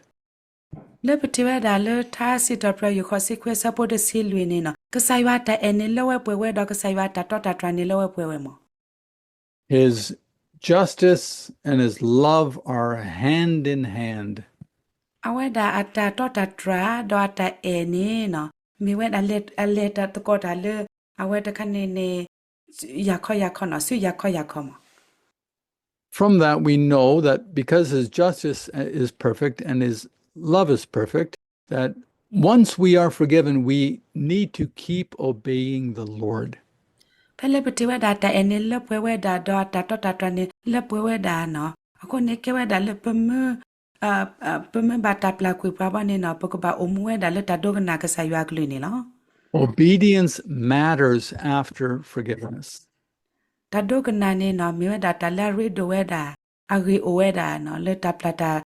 လၢပထံၣ်ဝဲဒၣ်လၢထါစံးထီၣ်ပတြၢၤယွၤ ဃိးဆံခွံအဆၢဖိတဆံလွံၢ်န့ၣ်နီၤ ကစၢ်ယွၤအတၢ်အဲၣ်န့ၣ်လၢဝဲပှဲၤဝဲဒီး ကစၢ်ယွၤအတၢ်တီတၢ်တြၢ်န့ၣ်လၢဝဲပှဲၤဝဲမး. His justice and his love are hand in hand. အဝဲဒၣ်အတၢ်တီတၢ်တြၢ်ဒီးအတၢ်အဲၣ်န့ၣ်နီၤ မ့ၢ်ဝဲဒၣ်အလဲၤတၢ်သကိးတၢ်လၢ အဝဲတခါန့ၣ်န့ၣ် ယၤခီယၤခီနီၤ ဆူယၤခီယၤခီမး. From that, we know that because his justice is perfect and his love is perfect, that once we are forgiven, we need to keep obeying the Lord. ဖဲလၢပထံၣ်ဝဲဒၣ်တၢ်အဲၣ်န့ၣ်လၢပှဲၤဝဲဒၣ် ဒီးအတၢ်တီတၢ်တြၢ်န့ၣ်လၢပှဲၤဝဲဒၣ်နီၤ အဃိန့ၣ်ကဲဝဲဒၣ်လၢပမ့ၢ် ပမ့ၢ်ဘၣ်တၢ်ပျၢ်ကွံာ်ပှၤဘၣ်န့ၣ်နီၤ ပကဘၣ်အိၣ်မူဝဲဒၣ်လၢတၢ်ဒိကနၣ်ကစၢ်ယွၤအကလုၢ်န့ၣ်လီၤ. Obedience matters after forgiveness. တၢ်ဒိကနၣ်န့ၣ်နီၤ မ့ၢ်ဝဲဒၣ်တၢ်လၢအရ့ဒိၣ်ဝဲဒၣ် အဂ့ၤအိၣ်ဝဲဒၣ်နီၤ လၢတၢ်ပျၢ်တၢ်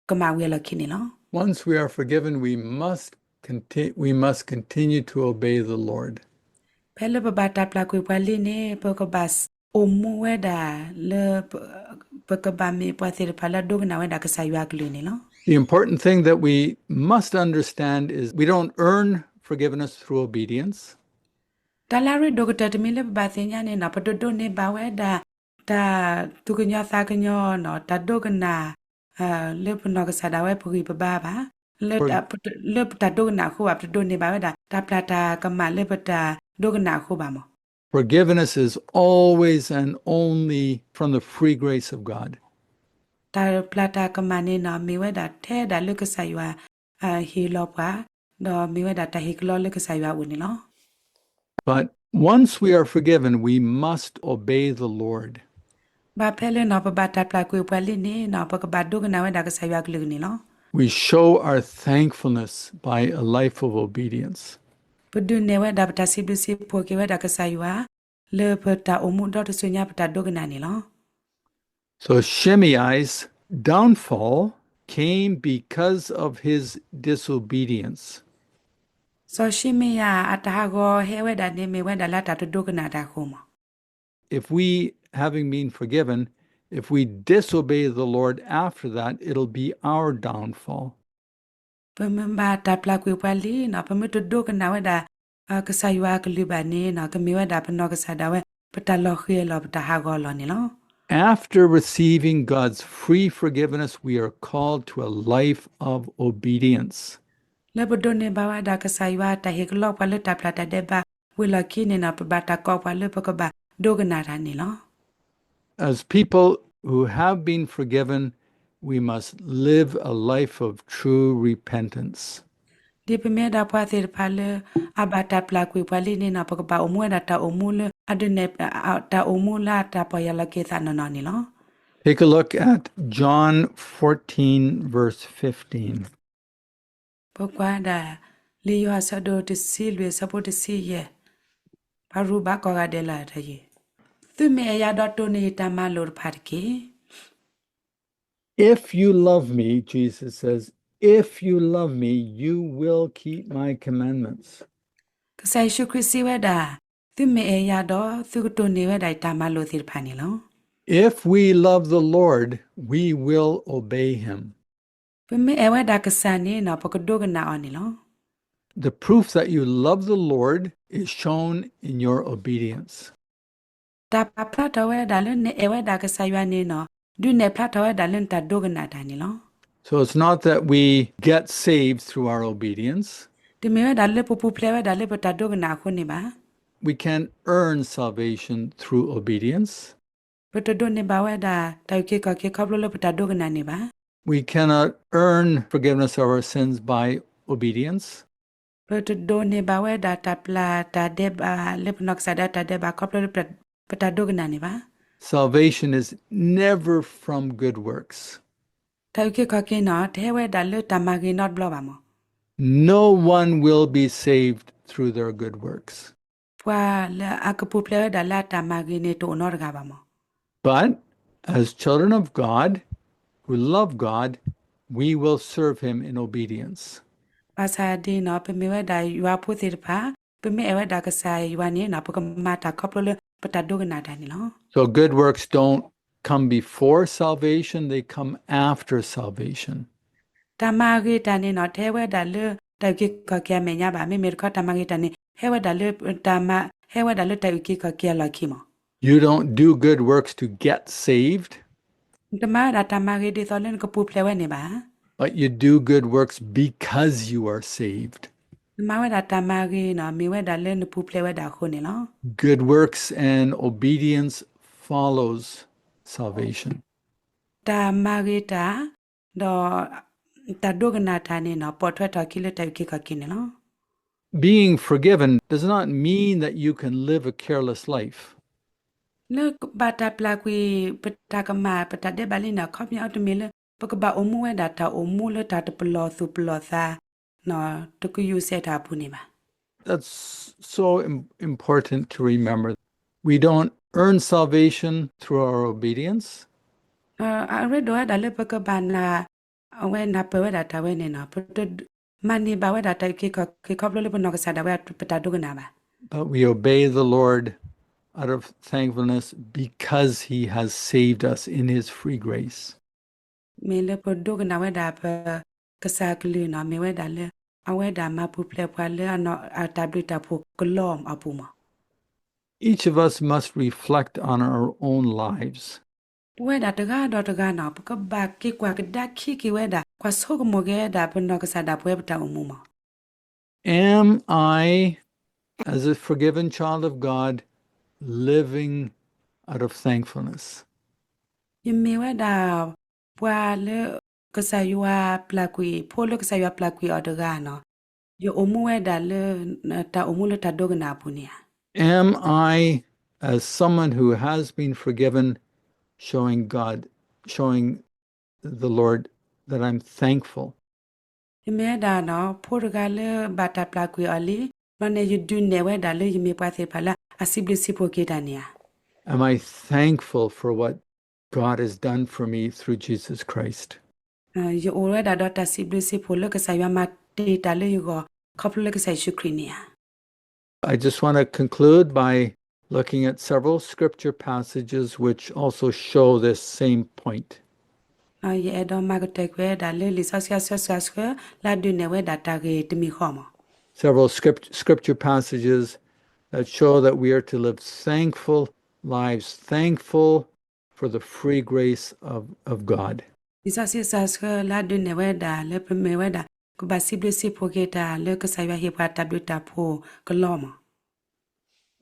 ကမၣ်ဝံၤအလီၢ်ခံန့ၣ်လီၤ. Once we are forgiven, we must conti-, we must continue to obey the Lord. ဖဲလၢပဘၣ်တၢ်ပျၢ်ကွံာ်ပှၤလံန့ၣ် ပကဘၣ် အိၣ်မူဝဲဒၣ်လၢ ပကဘၣ်မ့ၢ်ပှၤသ့ၣ်တဖၣ်လၢအဒိကနၣ်ဝဲဒၣ်ကစၢ်ယွၤအကလုၢ်န့ၣ်လီၤ. The important thing that we must understand is we don't earn forgiveness through obedience. တၢ်လၢအရ့ဒိၣ်ကတၢၢ်တမံၤလၢပဘၣ်သ့ၣ်ညါန့ၣ်နီၤ ပတဒိးန့ၢ်ဘၣ်ဝဲဒၣ် တၢ်သူၣ်ကညီၤသးကညီၤနီၤ တၢ်ဒိကနၣ် လၢပနီၢ်ကစၢ်ဒၣ်ဝဲပဂံၢ်ပဘါဘၣ်. လၢ လၢပတၢ်ဒိကနၣ်အဃိဘၣ် ပတဒိးန့ၢ်ဘၣ်ဝဲဒၣ် တၢ်ပျၢ်တၢ်ကမၣ်လၢပတၢ်ဒိကနၣ်အဃိဘၣ်မး. Forgiveness is always and only from the free grace of God. တၢ်ပျၢ်တၢ်ကမၣ်န့ၣ်နီၤ မ့ၢ်ဝဲဒၣ်ထဲဒၣ်လၢကစၢ်ယွၤ ဟ့ၣ်လီၤပှၤ, ဒီးမ့ၢ်ဝဲဒၣ်တၢ်ဟ့ၣ်ကလီလၢကစၢ်ယွၤအအိၣ်န့ၣ်လီၤ. But once we are forgiven, we must obey the Lord. ဘၣ်ဖဲလၢနီၤ ပဘၣ်တၢ်ပျၢ်ကွံာ်ပှၤလံန့ၣ်နီၤ ပကဘၣ်ဒိကနၣ်ဝဲဒၣ်ကစၢ်ယွၤအကလုၢ်န့ၣ်လီၤ. We show our thankfulness by a life of obedience. ပဒုးနဲၣ်ဝဲဒၣ်ပတၢ်စံးဘျုးစံးဖှိၣ်က့ၤဝဲဒၣ်ကစၢ်ယွၤ လၢပတၢ်အိၣ်မူဒီတစိၤညါပတၢ်ဒိကနၣ်န့ၣ်လီၤ. So Shimei's downfall came because of his disobedience. စီၤၡံမယၤအတၢ်ဟးဂီၤဟဲဝဲဒၣ်န့ၣ် မ့ၢ်ဝဲဒၣ်လၢတၢ်တဒိကနၣ်တၢ်အဃိမး. If we, having been forgiven, if we disobey the Lord after that, it'll be our downfall. ပမ့ၢ်ဘၣ်တၢ်ပျၢ်ကွံာ်ပှၤလံနီၤ ပမ့ၢ်တဒိကနၣ်ဝဲဒၣ် ကစၢ်ယွၤအကလုၢ်ဘၣ်န့ၣ်နီၤ ကမ့ၢ်ဝဲဒၣ်ပနီၢ်ကစၢ်ဒၣ်ဝဲ ပတၢ်လီၤဃံၤအလီၢ် ပတၢ်ဟးဂီၤအလီၢ်န့ၣ်လီၤ. After receiving God's free forgiveness, we are called to a life of obedience. လၢပဒိးန့ၢ်ဘၣ်ဝဲဒၣ်ကစၢ်ယွၤတၢ်ဟ့ၣ်ကလီပှၤလၢတၢ်ပျၢ်တၢ်ဒဲးဘးဝံၤလီၢ်ခံန့ၣ်နီၤ ပဘၣ်တၢ်ကိးပှၤလၢပကဘၣ်ဒိကနၣ်တၢ်န့ၣ်လီၤ. As people who have been forgiven, we must live a life of true repentance. ဒ်ပမ့ၢ်ဝဲဒၣ်ပှၤသ့ၣ်တဖၣ်လၢ အဘၣ်တၢ်ပျၢ်ကွံာ်ပှၤလံန့ၣ်နီၤ ပကဘၣ်အိၣ်မူဝဲဒၣ်တၢ်အိၣ်မူလၢအဒုးနဲၣ် တၢ်အိၣ်မူလၢတၢ်ပီၢ်ယၢ်လီၤက့ၤသးနီၢ်နီၢ်န့ၣ်လီၤ. Take a look at John fourteen, verse fifteen. ပကွၢ်ဒၣ် လံာ်ယိၤဟၣ်အဆၢဒိၣ်တဆံလွံၢ်အဆၢဖိတဆံယဲၢ်, ပရူးဘၣ်ကိးဂၤဒဲးလၢတယံၤ, သုမ့ၢ်အဲၣ်ယၤဒီးတိၢ်န့ၢ်ယတၢ်မၤလိာ်တဖၣ်တက့ၢ်. If you love me, Jesus says, if you love me, you will keep my commandments. ကစၢ်ယ့ၣ်ၡူးခရံာ်စံးဝဲဒၣ်, သုမ့ၢ်အဲၣ်ယၤဒီး သုကတိၢ်န့ၢ်ဝဲဒၣ်ယတၢ်မၤလိာ်သ့ၣ်တဖၣ်န့ၣ်လီၤ. If we love the Lord, we will obey him. ပမ့ၢ်အဲၣ်ဝဲဒၣ်ကစၢ်န့ၣ်နီၤ ပကဒိကနၣ်အီၤန့ၣ်လီၤ. The proof that you love the Lord is shown in your obedience. တၢ်ပာ်ဖျါထီၣ်ဝဲဒၣ်လၢနအဲၣ်ဝဲဒၣ်ကစၢ်ယွၤန့ၣ်နီၤ ဒုးနဲၣ်ဖျါထီၣ်ဝဲဒၣ်လၢနတၢ်ဒိကနၣ်တၢ်န့ၣ်လီၤ. So it's not that we get saved through our obedience. တမ့ၢ်ဝဲဒၣ်လၢပပူၤဖျဲးဝဲဒၣ်လၢပတၢ်ဒိကနၣ်အဃိန့ၣ်ဘၣ်. We can't earn salvation through obedience. ပတဒိးန့ၢ်ဘၣ်ဝဲဒၣ်တၢ်အုၣ်က့ၤခီၣ်က့ၤခီဖျိလၢပတၢ်ဒိကနၣ်န့ၣ်ဘၣ်. We cannot earn forgiveness of our sins by obedience. ပတဒိးန့ၢ်ဘၣ်ဝဲဒၣ်တၢ်ပျၢ်တၢ်ဒဲးဘးလၢပနီၢ်ကစၢ်ဒၣ်တၢ်ဒဲးဘးခီဖျိလၢပတၢ်ဒိကနၣ်န့ၣ်ဘၣ်. Salvation is never from good works. တၢ်အုၣ်က့ၤခီၣ်က့ၤနီၤ တဟဲဝဲဒၣ်လၢတၢ်မၤဂ့ၤနီတဘျီဘၣ်မး. No one will be saved through their good works. ပှၤလၢအကပူၤဖျဲးဝဲဒၣ်လၢအတၢ်မၤဂ့ၤန့ၣ်တအိၣ်နီတဂၤဘၣ်မး. But as children of God who love God, we will serve him in obedience. ဘၣ်ဆၣ်ဒ်နီၤ ပမ့ၢ်ဝဲဒၣ်ယွၤဖိသ့ၣ်တဖၣ် ပမ့ၢ်အဲၣ်ဝဲဒၣ်ကစၢ်ယွၤန့ၣ်နီၤ ပကမၤတၢ်ခီဖျိလၢပတၢ်ဒိကနၣ်တၢ်န့ၣ်လီၤ. So good works don't come before salvation, they come after salvation. တၢ်မၤဂ့ၤတၢ်န့ၣ်နီၤ တဟဲဝဲဒၣ်လၢတၢ်အုၣ်က့ၤခီၣ်က့ၤအမဲာ်ညါဘၣ်. မ့မ့ၢ်တခီ တၢ်မၤဂ့ၤတၢ်န့ၣ် ဟဲဝဲဒၣ်လၢ တၢ်မၤ ဟဲဝဲဒၣ်လၢတၢ်အုၣ်က့ၤခီၣ်က့ၤအလီၢ်ခံမး. You don't do good works to get saved. နတမၤဝဲဒၣ်တၢ်မၤဂ့ၤဒ်သိးလၢနကပူၤဖျဲးဝဲန့ၣ်ဘၣ်. But you do good works because you are saved. နမၤဝဲဒၣ်တၢ်မၤဂ့ၤနီၤ မ့ၢ်ဝဲဒၣ်လၢနပူၤဖျဲးဝဲဒၣ်အဃိန့ၣ်လီၤ. Good works and obedience follows salvation. တၢ်မၤဂ့ၤတၢ် ဒီး တၢ်ဒိကနၣ်တၢ်န့ၣ်နီၤ ပိာ်ထွဲထီၣ်အခံလၢတၢ်အုၣ်က့ၤခီၣ်က့ၤန့ၣ်လီၤ. Being forgiven does not mean that you can live a careless life. လၢဘၣ်တၢ်ပျၢ်ကွံာ် ပတၢ်ကမၣ် ပတၢ်ဒဲးဘးလံန့ၣ် အခီပညီတမ့ၢ်လၢ ပကဘၣ်အိၣ်မူဝဲဒၣ်တၢ်အိၣ်မူလၢတၢ်တပလီၢ်သူၣ်ပလီၢ်သး တကယုၢ်စဲးတၢ်အပူၤန့ၣ်ဘၣ်. That's so im- important to remember. We don't earn salvation through our obedience. အရ့ဒိၣ်ဝဲဒၣ်လၢပကဘၣ်နာ် အဝဲနၢ်ပၢၢ်ဝဲဒၣ်တၢ်ဝဲန့ၣ်နီၤ ပတမၤန့ၢ်ဘၣ်ဝဲဒၣ်တၢ်အုၣ်က့ၤခီၣ်က့ၤခီဖျိလၢပနီၢ်ကစၢ်ဒၣ်ဝဲပတၢ်ဒိကနၣ်ဘၣ်. But we obey the Lord out of thankfulness because he has saved us in his free grace. မ့ၢ်လၢပဒိကနၣ်ဝဲဒၣ်ပကစၢ်ကလုၢ်န့ၣ် မ့ၢ်ဝဲဒၣ်လၢ အဝဲဒၣ်မၤပူၤဖျဲးပှၤလၢအနီၢ်အတၢ်ဘျုးတၢ်ဖှိၣ်ကလီအပူၤမး. Each of us must reflect on our own lives. ပဝဲဒၣ်တဂၤဒီးတဂၤန့ၣ် ပကဘၣ်က့ၤကွၢ်ကဒါခံက့ၤဝဲဒၣ် ကွၢ်ဆိကမိၣ်က့ၤဝဲဒၣ် ပနီၢ်ကစၢ်ဒၣ်ပဝဲပတၢ်အိၣ်မူမး. Am I, as a forgiven child of God, living out of thankfulness? ယမ့ၢ်ဝဲဒၣ် ပှၤလၢကစၢ်ယွၤပျၢ်ကွံာ်, ဖိလၢကစၢ်ယွၤပျၢ်ကွံာ်အီၤတဂၤန့ၣ်, ယအိၣ်မူဝဲဒၣ်လၢ တၢ်အိၣ်မူလၢတၢ်ဒိကနၣ်အပူၤန့ၣ်ဧါ. Am I, as someone who has been forgiven, showing God, showing the Lord that I'm thankful? ယမ့ၢ်ဝဲဒၣ်န့ၣ် ဖိတဂၤလၢဘၣ်တၢ်ပျၢ်ကွံာ်အီၤလံ, ဘျီန့ၣ် ယဒုးနဲၣ်ဝဲဒၣ်လၢယမ့ၢ်ပှၤသ့ၣ်တဖၣ်လၢအစံးဘျုးစံးဖှိၣ်က့ၤတၢ်န့ၣ်ဧါ. Am I thankful for what God has done for me through Jesus Christ? ယအိၣ်ဝဲဒၣ်ဒီးတၢ်စံးဘျုးစံးဖှိၣ်လၢကစၢ်ယွၤမၤတ့ၢ်တၢ်လၢယဂီၢ် ခီဖျိလၢကစၢ်ယ့ၣ်ၡူးခရံာ်န့ၣ်ဧါ. I just want to conclude by looking at several scripture passages which also show this same point. ယအဲၣ်ဒိးမၤကတၢၢ်ကွံာ်ဝဲဒၣ်လၢလံာ်စီဆှံအဆၢဆှၢဆှၢ လၢအဒုးနဲၣ်ဝဲဒၣ်တၢ်ဂ့ၢ်တမံၤဃီမး. Several script, scripture passages that show that we are to live thankful lives, thankful for the free grace of, of God. လံာ်စီဆှံအဆၢဆှၢလၢအဒုးနဲၣ်ဝဲဒၣ်လၢပမ့ၢ်ဝဲဒၣ် ကဘၣ်စံးဘျုးစံးဖှိၣ်က့ၤတၢ်လၢကစၢ်ယွၤဟ့ၣ်ပှၤတၢ်ဘျုးတၢ်ဖှိၣ်ကလီမး.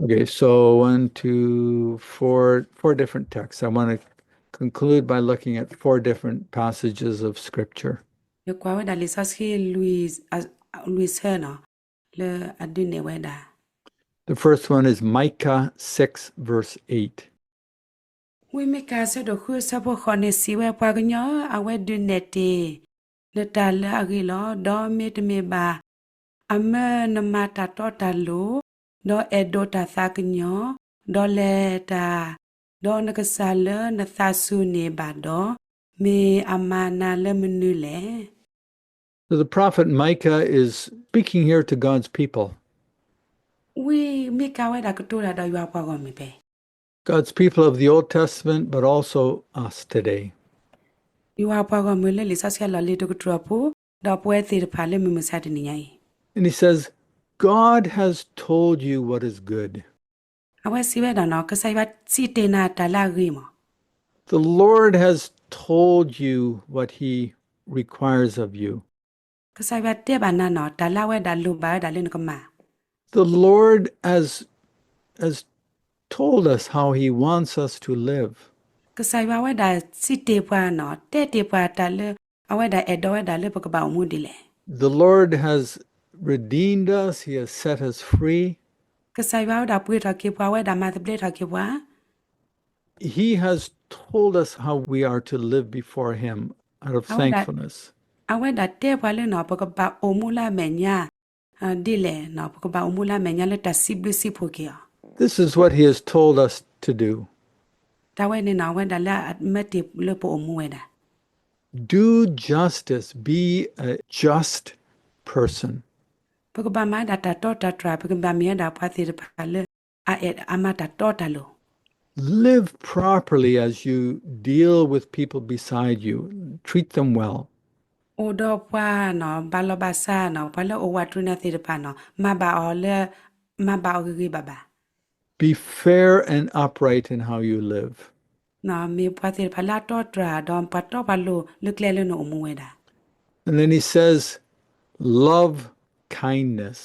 Okay, so one, two, four, four different texts. I want to conclude by looking at four different passages of Scripture. ယကွၢ်ဝဲဒၣ်လံာ်စီဆှံ လွံၢ်ဆၢန့ၣ် လၢအဒုးနဲၣ်ဝဲဒၣ်. The first one is Micah six, verse eight. ဝံမံကၤ အဆၢဒိၣ်ဃု အဆၢဖိဃိးန့ၣ် စံးဝဲ, ပှၤကညီဧၢ, အဝဲဒုးနဲၣ်တ့ၢ်နတၢ်လၢအဂ့ၤလီၤ. ဒီးမ့တမ့ၢ်ဘၣ် အမၢနမၤတၢ်တီတၢ်လိၤ, ဒီးအဲၣ်ဒိးတၢ်သးကညီၤ, ဒီးလဲၤတၢ်, ဒီးနကစၢ်လၢနသးစူၤန့ၢ်ဘၣ်ဒီး, မ့ၢ်အမၤနၤလၢမနုၤလဲၣ်. So the prophet Micah is speaking here to God's people. ဝံမံကၤဝဲဒၣ်ကတိၤတၢ်ဒီးယွၤအပှၤဂီၢ်မုၢ်ဖဲ God's people of the Old Testament, but also us today. ယွၤအပှၤဂီၢ်မုၢ်လၢလံာ်စီဆှံအလီၢ်လံၤတကတြူၢ်အပူၤ, ဒီးပဝဲသ့ၣ်တဖၣ်လၢမုၢ်မဆါတနံၤညါအံၤ. And he says, God has told you what is good. အဝဲစံးဝဲဒၣ်န့ၣ်, ကစၢ်ယွၤစံးတ့ၢ်နၤတၢ်လၢအဂ့ၤမး. The Lord has told you what he requires of you. ကစၢ်ယွၤတဲဘၣ်နၤန့ၣ်, တၢ်လၢအဝဲဒၣ်လိၣ်ဘၣ်ဝဲဒၣ်လၢနကမၤ. The Lord has, has told us how he wants us to live. ကစၢ်ယွၤဝဲဒၣ်စံးတ့ၢ်ပှၤန့ၣ်, တဲတ့ၢ်ပှၤတၢ်လၢ အဝဲဒၣ်အဲၣ်ဒိးဝဲဒၣ်လၢပကဘၣ်အိၣ်မူဒ်လဲၣ်. The Lord has redeemed us, he has set us free. ကစၢ်ယွၤဝဲဒၣ်ပှ့ၤထီၣ်က့ၤပှၤ, ဝဲဒၣ်မၤသဘျ့ထီၣ်က့ၤပှၤ. He has told us how we are to live before him out of thankfulness. အဝဲဒၣ်တဲပှၤလၢန့ၣ်, ပကဘၣ်အိၣ်မူလၢအမဲာ်ညါ ဒ်လဲၣ်န့ၣ်, ပကဘၣ်အိၣ်မူလၢအမဲာ်ညါလၢတၢ်စံးဘျုးစံးဖှိၣ်က့ၤအီၤ. This is what he has told us to do. တၢ်ဝဲန့ၣ်န့ၣ် အဝဲဒၣ်လၢအမၢတ့ၢ်လၢပအိၣ်မူဝဲဒၣ်. Do justice, be a just person. ပကဘၣ်မၤဝဲဒၣ်တၢ်တီတၢ်တြၢ်, ပကဘၣ်မ့ၢ်ဝဲဒၣ်ပှၤသ့ၣ်တဖၣ်လၢ အအဲၣ်အမၤတၢ်တီတၢ်လိၤ. Live properly as you deal with people beside you. Treat them well. အိၣ်ဒီးပှၤန့ၣ်, ဘၣ်လီၤဘၣ်စးန့ၣ်, ပှၤလၢအိၣ်ဝးတရံးနၤသ့ၣ်တဖၣ်န့ၣ်, မၤဘၣ်အီၤလၢ, မၤဘၣ်အီၤဂ့ၤဂ့ၤဘၣ်ဘၣ်. Be fair and upright in how you live. မ့ၢ်ပှၤသ့ၣ်တဖၣ်လၢအတီတြၢ်, ဒီးပှၤတီပှၤလိၤလၢကျဲလၢနအိၣ်မူဝဲဒၣ်. And then he says, love kindness.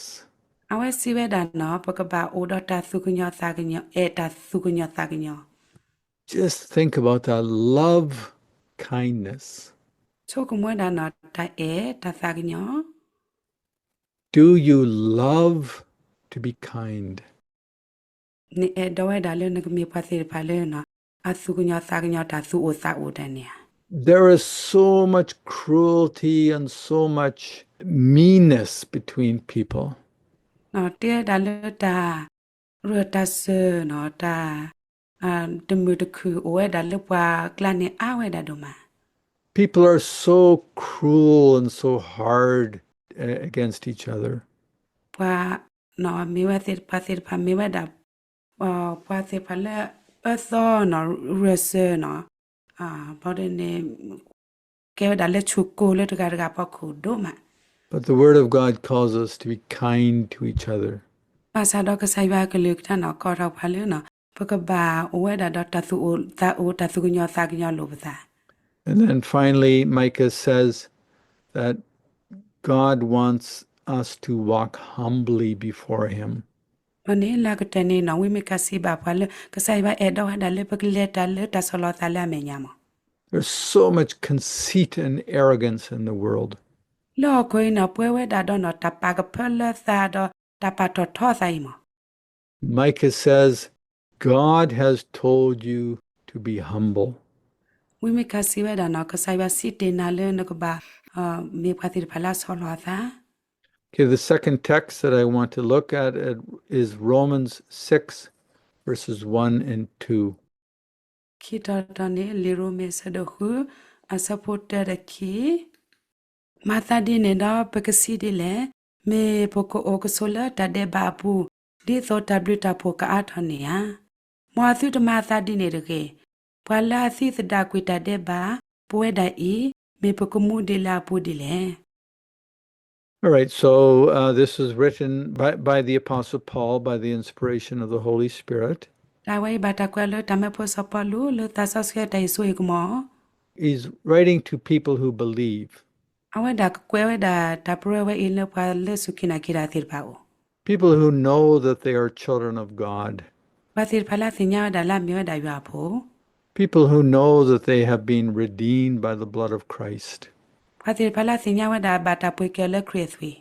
အဝဲစံးဝဲဒၣ်န့ၣ်, ပကဘၣ်အိၣ်ဒီးတၢ်သူၣ်ကညီၤသးကညီၤ, အဲၣ်တၢ်သူၣ်ကညီၤသးကညီၤ. Just think about that. Love kindness. ဆိကမိၣ်ဝဲဒၣ်န့ၣ်, တၢ်အဲၣ်တၢ်သးကညီၤ. Do you love to be kind? နအဲၣ်ဒိးဝဲဒၣ်လၢနကမ့ၢ်ပှၤသ့ၣ်တဖၣ်လၢန့ၣ်, အသူၣ်ကညီၤသးကညီၤ, တၢ်သူၣ်အိၣ်သးအိၣ်တၢ်န့ၣ်ဧါ. There is so much cruelty and so much meanness between people. တဲဒၣ်လၢတၢ်ရၢၢ်တၢ်စၢၤန့ၣ်, တၢ်တမုာ်တခုၣ်အိၣ်ဝဲဒၣ်လၢပှၤကျါန့ၣ်အါဝဲဒၣ်ဒိၣ်မး. People are so cruel and so hard, uh, against each other. ပှၤ, မ့ၢ်ဝဲသ့ၣ်တဖၣ်, ပှၤသ့ၣ်တဖၣ်မ့ၢ်ဝဲဒၣ် ပှၤသ့ၣ်တဖၣ်လၢအၢသီနီၤ ရစၢၤနီၤ ဘျီဒ်န့ၣ် ကဲဝဲဒၣ်လၢဆူၣ်ကိၢ်လၢတဂၤတဂၤအဖီခိၣ်ဒိၣ်မး. But the word of God calls us to be kind to each other. ဘၣ်ဆၣ်ဒီးကစၢ်ယွၤအကလုၢ်ကထါန့ၣ် ကိးထီၣ်ပှၤလၢ ပကဘၣ်အိၣ်ဝဲဒၣ်ဒီးတၢ်သူၣ်အိၣ်သးအိၣ် တၢ်သူၣ်ကညီၤသးကညီၤလိာ်ပသး. And then finally, Micah says that God wants us to walk humbly before Him. ဒီးန့ၣ်လၢကတၢၢ်န့ၣ်နီၤ ဝံမံခါစံးဘၣ်ပှၤလၢ ကစၢ်ယွၤအဲၣ်ဒိးဝဲဒၣ်လၢပကလဲၤတၢ်လၢတၢ်ဆီၣ်လီၤသးလၢအမဲာ်ညါမး. There's so much conceit and arrogance in the world. လၢဟီၣ်ခိၣ်အံၤန့ၣ် ပှဲၤဝဲဒၣ်ဒီးနီၤ တၢ်ပာ်ကဖၢလၢသးဒီးတၢ်ပာ်ထီၣ်ထီသးအံၤမး. Micah says, God has told you to be humble. ဝံမံခါစံးဝဲဒၣ်နီၤ ကစၢ်ယွၤစံးတ့ၢ်နၤလၢနကဘၣ် မ့ၢ်ပှၤသ့ၣ်တဖၣ်လၢအဆီၣ်လီၤအသး. Okay, the second text that I want to look at is Romans six, verses one and two. ခံထီၣ်တထီၣ်န့ၣ် လံာ်ရိမ့ၤအဆၢဒိၣ်ဃု အဆၢဖိတၢဒီးခံ မၤသးဒ်န့ၣ်ဒီးပကစံးဒ်လဲၣ်, မ့ၢ်ပကအိၣ်ကဆိးလၢတၢ်ဒဲးဘးအပူၤ, ဒ်သိးတၢ်ဘျုးတၢ်ဖှိၣ်ကအါထီၣ်န့ၣ်ဧါ. မ်အသုတမၤအသးဒ်န့ၣ်တဂ့ၤ. ပှၤလၢအသံသဒၣ်ကွံာ်တၢ်ဒဲးဘး ပဝဲဒၣ်အံၤ, မ့ၢ်ပကမူဒ်လဲၣ်အပူၤဒ်လဲၣ်. All right, so uh, this was written by, by the Apostle Paul by the inspiration of the Holy Spirit. တၢ်ဝဲအံၤဘၣ်တၢ်ကွဲးလၢတၢ်မၢဖိစီၤပီလူး လၢသးစီဆှံတၢ်ဟ့ၣ်စိဟ့ၣ်ကမီၤ He's writing to people who believe. အဝဲဒၣ်ကကွဲးဝဲဒၣ်တၢ်ပရၢဝဲအံၤလၢပှၤလၢစူၢ်က့ၤနာ်က့ၤတၢ်သ့ၣ်တဖၣ်အအိၣ် People who know that they are children of God. ပှၤသ့ၣ်တဖၣ်လၢအသ့ၣ်ညါဝဲဒၣ်လၢအမ့ၢ်ဝဲဒၣ်ယွၤအဖိ People who know that they have been redeemed by the blood of Christ. ပှၤသ့ၣ်တဖၣ်လၢအသ့ၣ်ညါဝဲဒၣ်ဘၣ်တၢ်ပှ့ၤက့ၤအီၤလၢခရံာ်အသွံၣ်